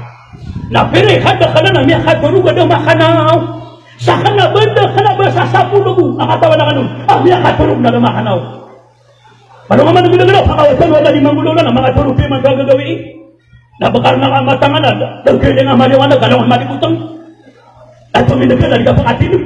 Na pira i kadakl anan a miyakatorog a da makhanaw. Sakn a ba da kna ba sa sapolo bo a katawan akn on a miyakatorog na da makhanaw. Palo nga man a gulagulaw, pakawatan o Allah di manggolawla na makatorog iman ka gagawii. Na bkal na ka matangan a da, da kailangan a maliwanag, ka langon malikotang. Na tomindg ka na di ka pakatindg.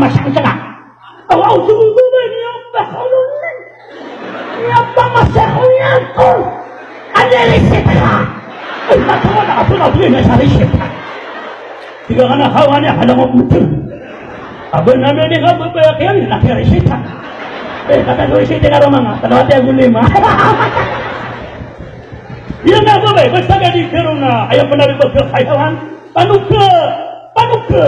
mamasakn saka. Aw, aw, sugu ba niyan ba kawlo ni? Niyan ba masakn niyan ko? Anda risit ka? Ay, matawa na, apo na, apo na, sa risit ka. Tig a kna hawa niyan, kala mo putol. Aba, na, na, ni ka ba, ba, kaya ni, na, kaya risit ka. Eh, katanto i sii tiyaroma nga, tano a tiyago lima. Iyan na bo, bay, basta ka di karona, aya pn a di ba ka hayawan, panoka, panoka.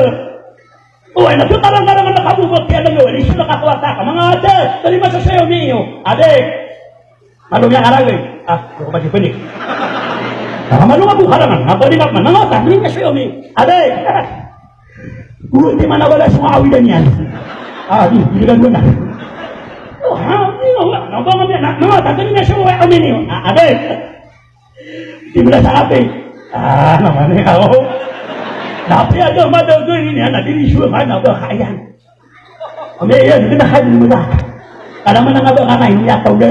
O, ay, na so karang-karang na kabobok iyan na gawii, so na kakwata ka, manga ate, tali ma sa sayo niyo, ade. Malo miyakaragay. Ah, ko ba di pwede? Ah, malo nga bo karangan, nga pwede ka man, manga ate, tali ma sayo niyo, ade. Ultima na bala so awidan iyan. Ah, di, di ka guna. O, ha, di, wala, na ba nga, na, na, tatani na siya, wala, amin yun. Ah, ade. Di mo na sa kape. Ah, naman eh, ako. Napi ato, madaw ko yun yan, na di siya ka na ba kayan. Kami yan, di na kayo mo na. Kada man nga ba ka na, hindi ako na.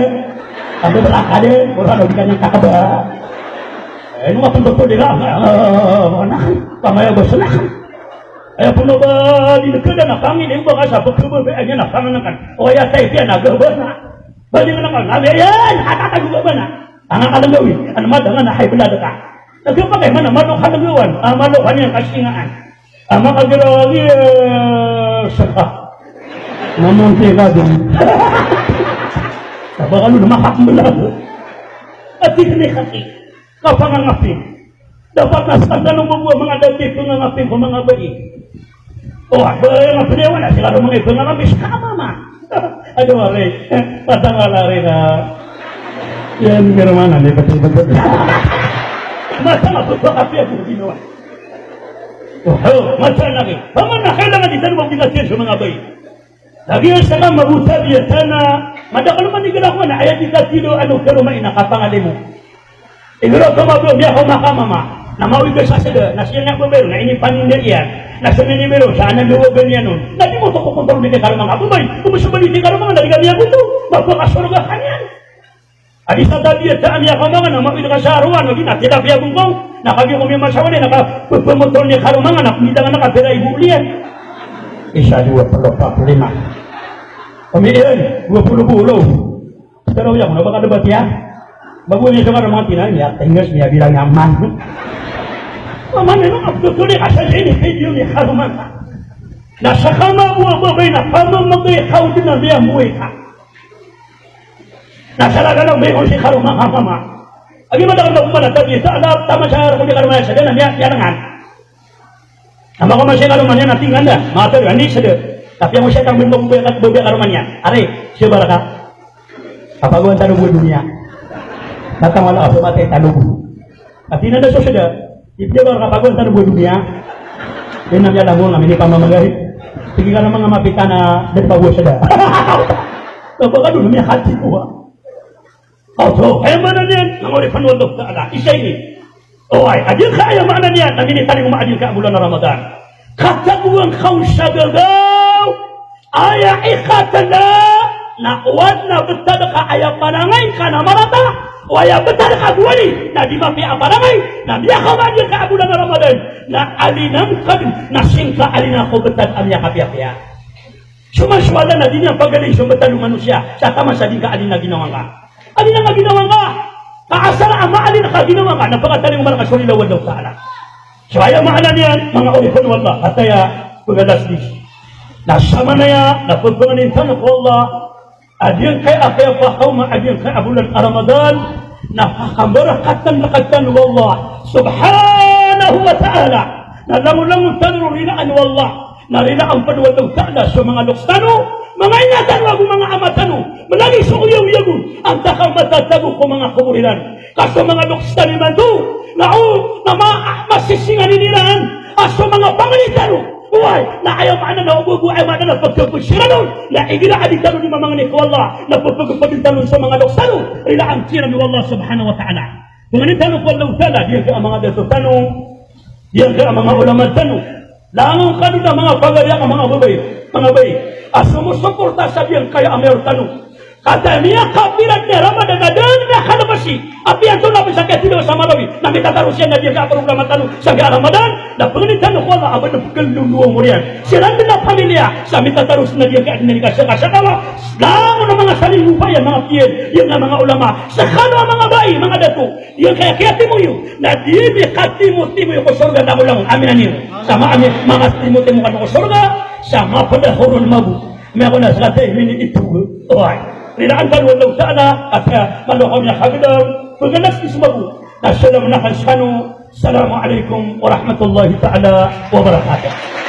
Kami ba ka din, wala na, di ka niyang kakaba. Eh, nung apang doktor, di na, ah, ah, ah, ah, na, pamaya ba sila? Aya pn o ba di na kda na pangin, iyan ba ka sa pagkababaan iyan na pangan kan. O aya type iyan na gabana. Ba di na kan, na iyan, katatago gabana. Anga ka lang gawii, ano madangan na high blood ka. Nagpakay man, ano malo ka lang gawan, ah, malo ka niyang kasingaan. Ama ka gira, eh, saka. Namunti ka din. Sabagay na makakambala. At di na kati. Kapangangapin. Dapat na sa tano bo bo manga dati pangangapin ko manga bai. O, bai nga pn iyan, wala sila ron manga ipangangapin sa mama. Ado, aray. Patang ala rin na. Iyan, mirmanan, di ba, di ba, di ba? Masa nga pagpakapiya ko ginawa. O, masa lagi. Paman na kailangan di tano magbigatiyan sa manga bai. Lagid a sakn a mabota a biyatana, madakl man i galak man a aya di katilo a ano karoma i na kapangalimo. Igira ko mabaya, miyakaoma ka mama, na maoy ka sa sda, na siya na babay ron, na inipaninda iyan, na so minibay ron sa anan dowa ganiyan on, na di mo to kokontrol di karoma nga babay, ko ba so bali di karoma nga, na di ka miyagoto, mapakasorga ka niyan. Adi sa tabiya ta a miyakaoma nga na mawid ka sa arowan, odi na tilapia bongkong, na kagiya ko miyamasawa na, na kapepemotol niyan karoma nga, na pemidangan na kapira ibo oliyan. Isa, dowa, tlo, pat, lima. Kami iyan, dowa polo polo. Sa raw iyan, na ba ka debat iyan? Bago niyan sa karoma nga tinan, iyan, tingas niyan bilang nyaman. Paman, ino ka betul-betul ka sa sini, video niyan karoma nga. Na sa kama bo a babay na, pamamagay ka o di na miyamoy ka. Na sa laga na ombay ko si karoma ka mama. Agi madakl na oman a tabi, sa ala tama sa rako di karoma sa dana, miya, miyalangan. Na mako masi karoma niyan, na tingan da, mater, ani sa da. Tapi ang siya tang bimbo bobaya, bobaya karoma niyan. Ari, siya baraka. Kapagoan tano bo doniya. Datang wala ka so matay tano bo. Tapi nanda so sa da. Ipdi ba kapagoan tano bo doniya? Di na miyalangon a minipamamagay. Sige ka na manga mapita na dad pagoan sa da. Kapag ano na miyakati ko, ha? Oto, aya maana niyan, manga oripn o Allahu Ta'ala, isa ini. Oway, a giyangkaya maana niyan, na minitalingoma a giyangkaya a bolan a Ramadan. Katagoan ka on sa gagaw, aya ikatlo, na o adn a btad ka aya panangay ngka na marata, o aya btad ka gowani, na di mapiya a panangay, na miyakaoma a giyangkaya a bolan a Ramadan, na alina ngka dn, na sii ngka alina ko btad a miyakapiyapiya. Soman so Allah na di niyan pagaling so btad o manosiya, sa taman sa di ngka alina ginawa ngka. Alina ngka ginawa ngka. Ka asal a maalina ka ginawa ngka, na pakatalingoma rka so rila o Allahu Ta'ala. So aya maana niyan, manga oripn o Allah, kataya pgalas di. Na samanaya, na pphangnin tano ko Allah, a giyangkaya a kiyapakaoma a giyangkaya a bolan a Ramadan, na pakambarakatan rktano o Allah Subhanahu wa Ta'ala. Na langolangon tano ron rilaan o Allah. Na rilaan pd o Allahu Ta'ala so manga loks tano, manga ina tano ago manga ama tano, mlagid so oyagoyag on, antaa ka matatago ko manga kobor iran. Ka so manga loks tano imanto, na o, na ma-, masisinganin iran a so manga pangni tano. Oway, na aya maana na o bo, aya maana na pagkapd siran on, na igira a di tano di mamangni ko Allah, na pphagpdn tano so manga loks tano, rilaan siran o Allah Subhanahu wa Ta'ala. Pangnin tano ko Allahu Ta'ala, giyangkaya a manga dato tano, giyangkaya a manga ulama tano, langon kano na manga pagari a manga babay, manga bai a somosoporta sa giyangkaya a mayor tano. Kagiya miyakapira dn a Ramadan a da dn a kalbasi, apiya antonaa pn sa kiyathidawa sa Marawi, na mitataros iyan a giyangkaya a programa tano sa giyangkaya a Ramadan, na pangnin tano ko Allah a ba dn pkhalondowang oriyan siran dn a pamilya sa mitataros na giyangkaya a dn a inikasakasakawa, langon a manga salinggopa iyan, manga piyan, iyan a manga ulama, sa kano a manga bai, manga dato, giyangkaya kiyatimo iyo, na di mi katimotimo iyo ko sorga langolangon. Amin, amin. Sa ma-, amin, manga timotimo kano ko sorga sa mapd a horon mabo. Miyakona sa kataya i minitog. Oway. Rinaan tano o Allahu Ta'ala, ati a malo kami a kabidang, pagana sii so mago. Na salam na kan skano. Assalamu alaikum warahmatullahi ta'ala wabarakatuh.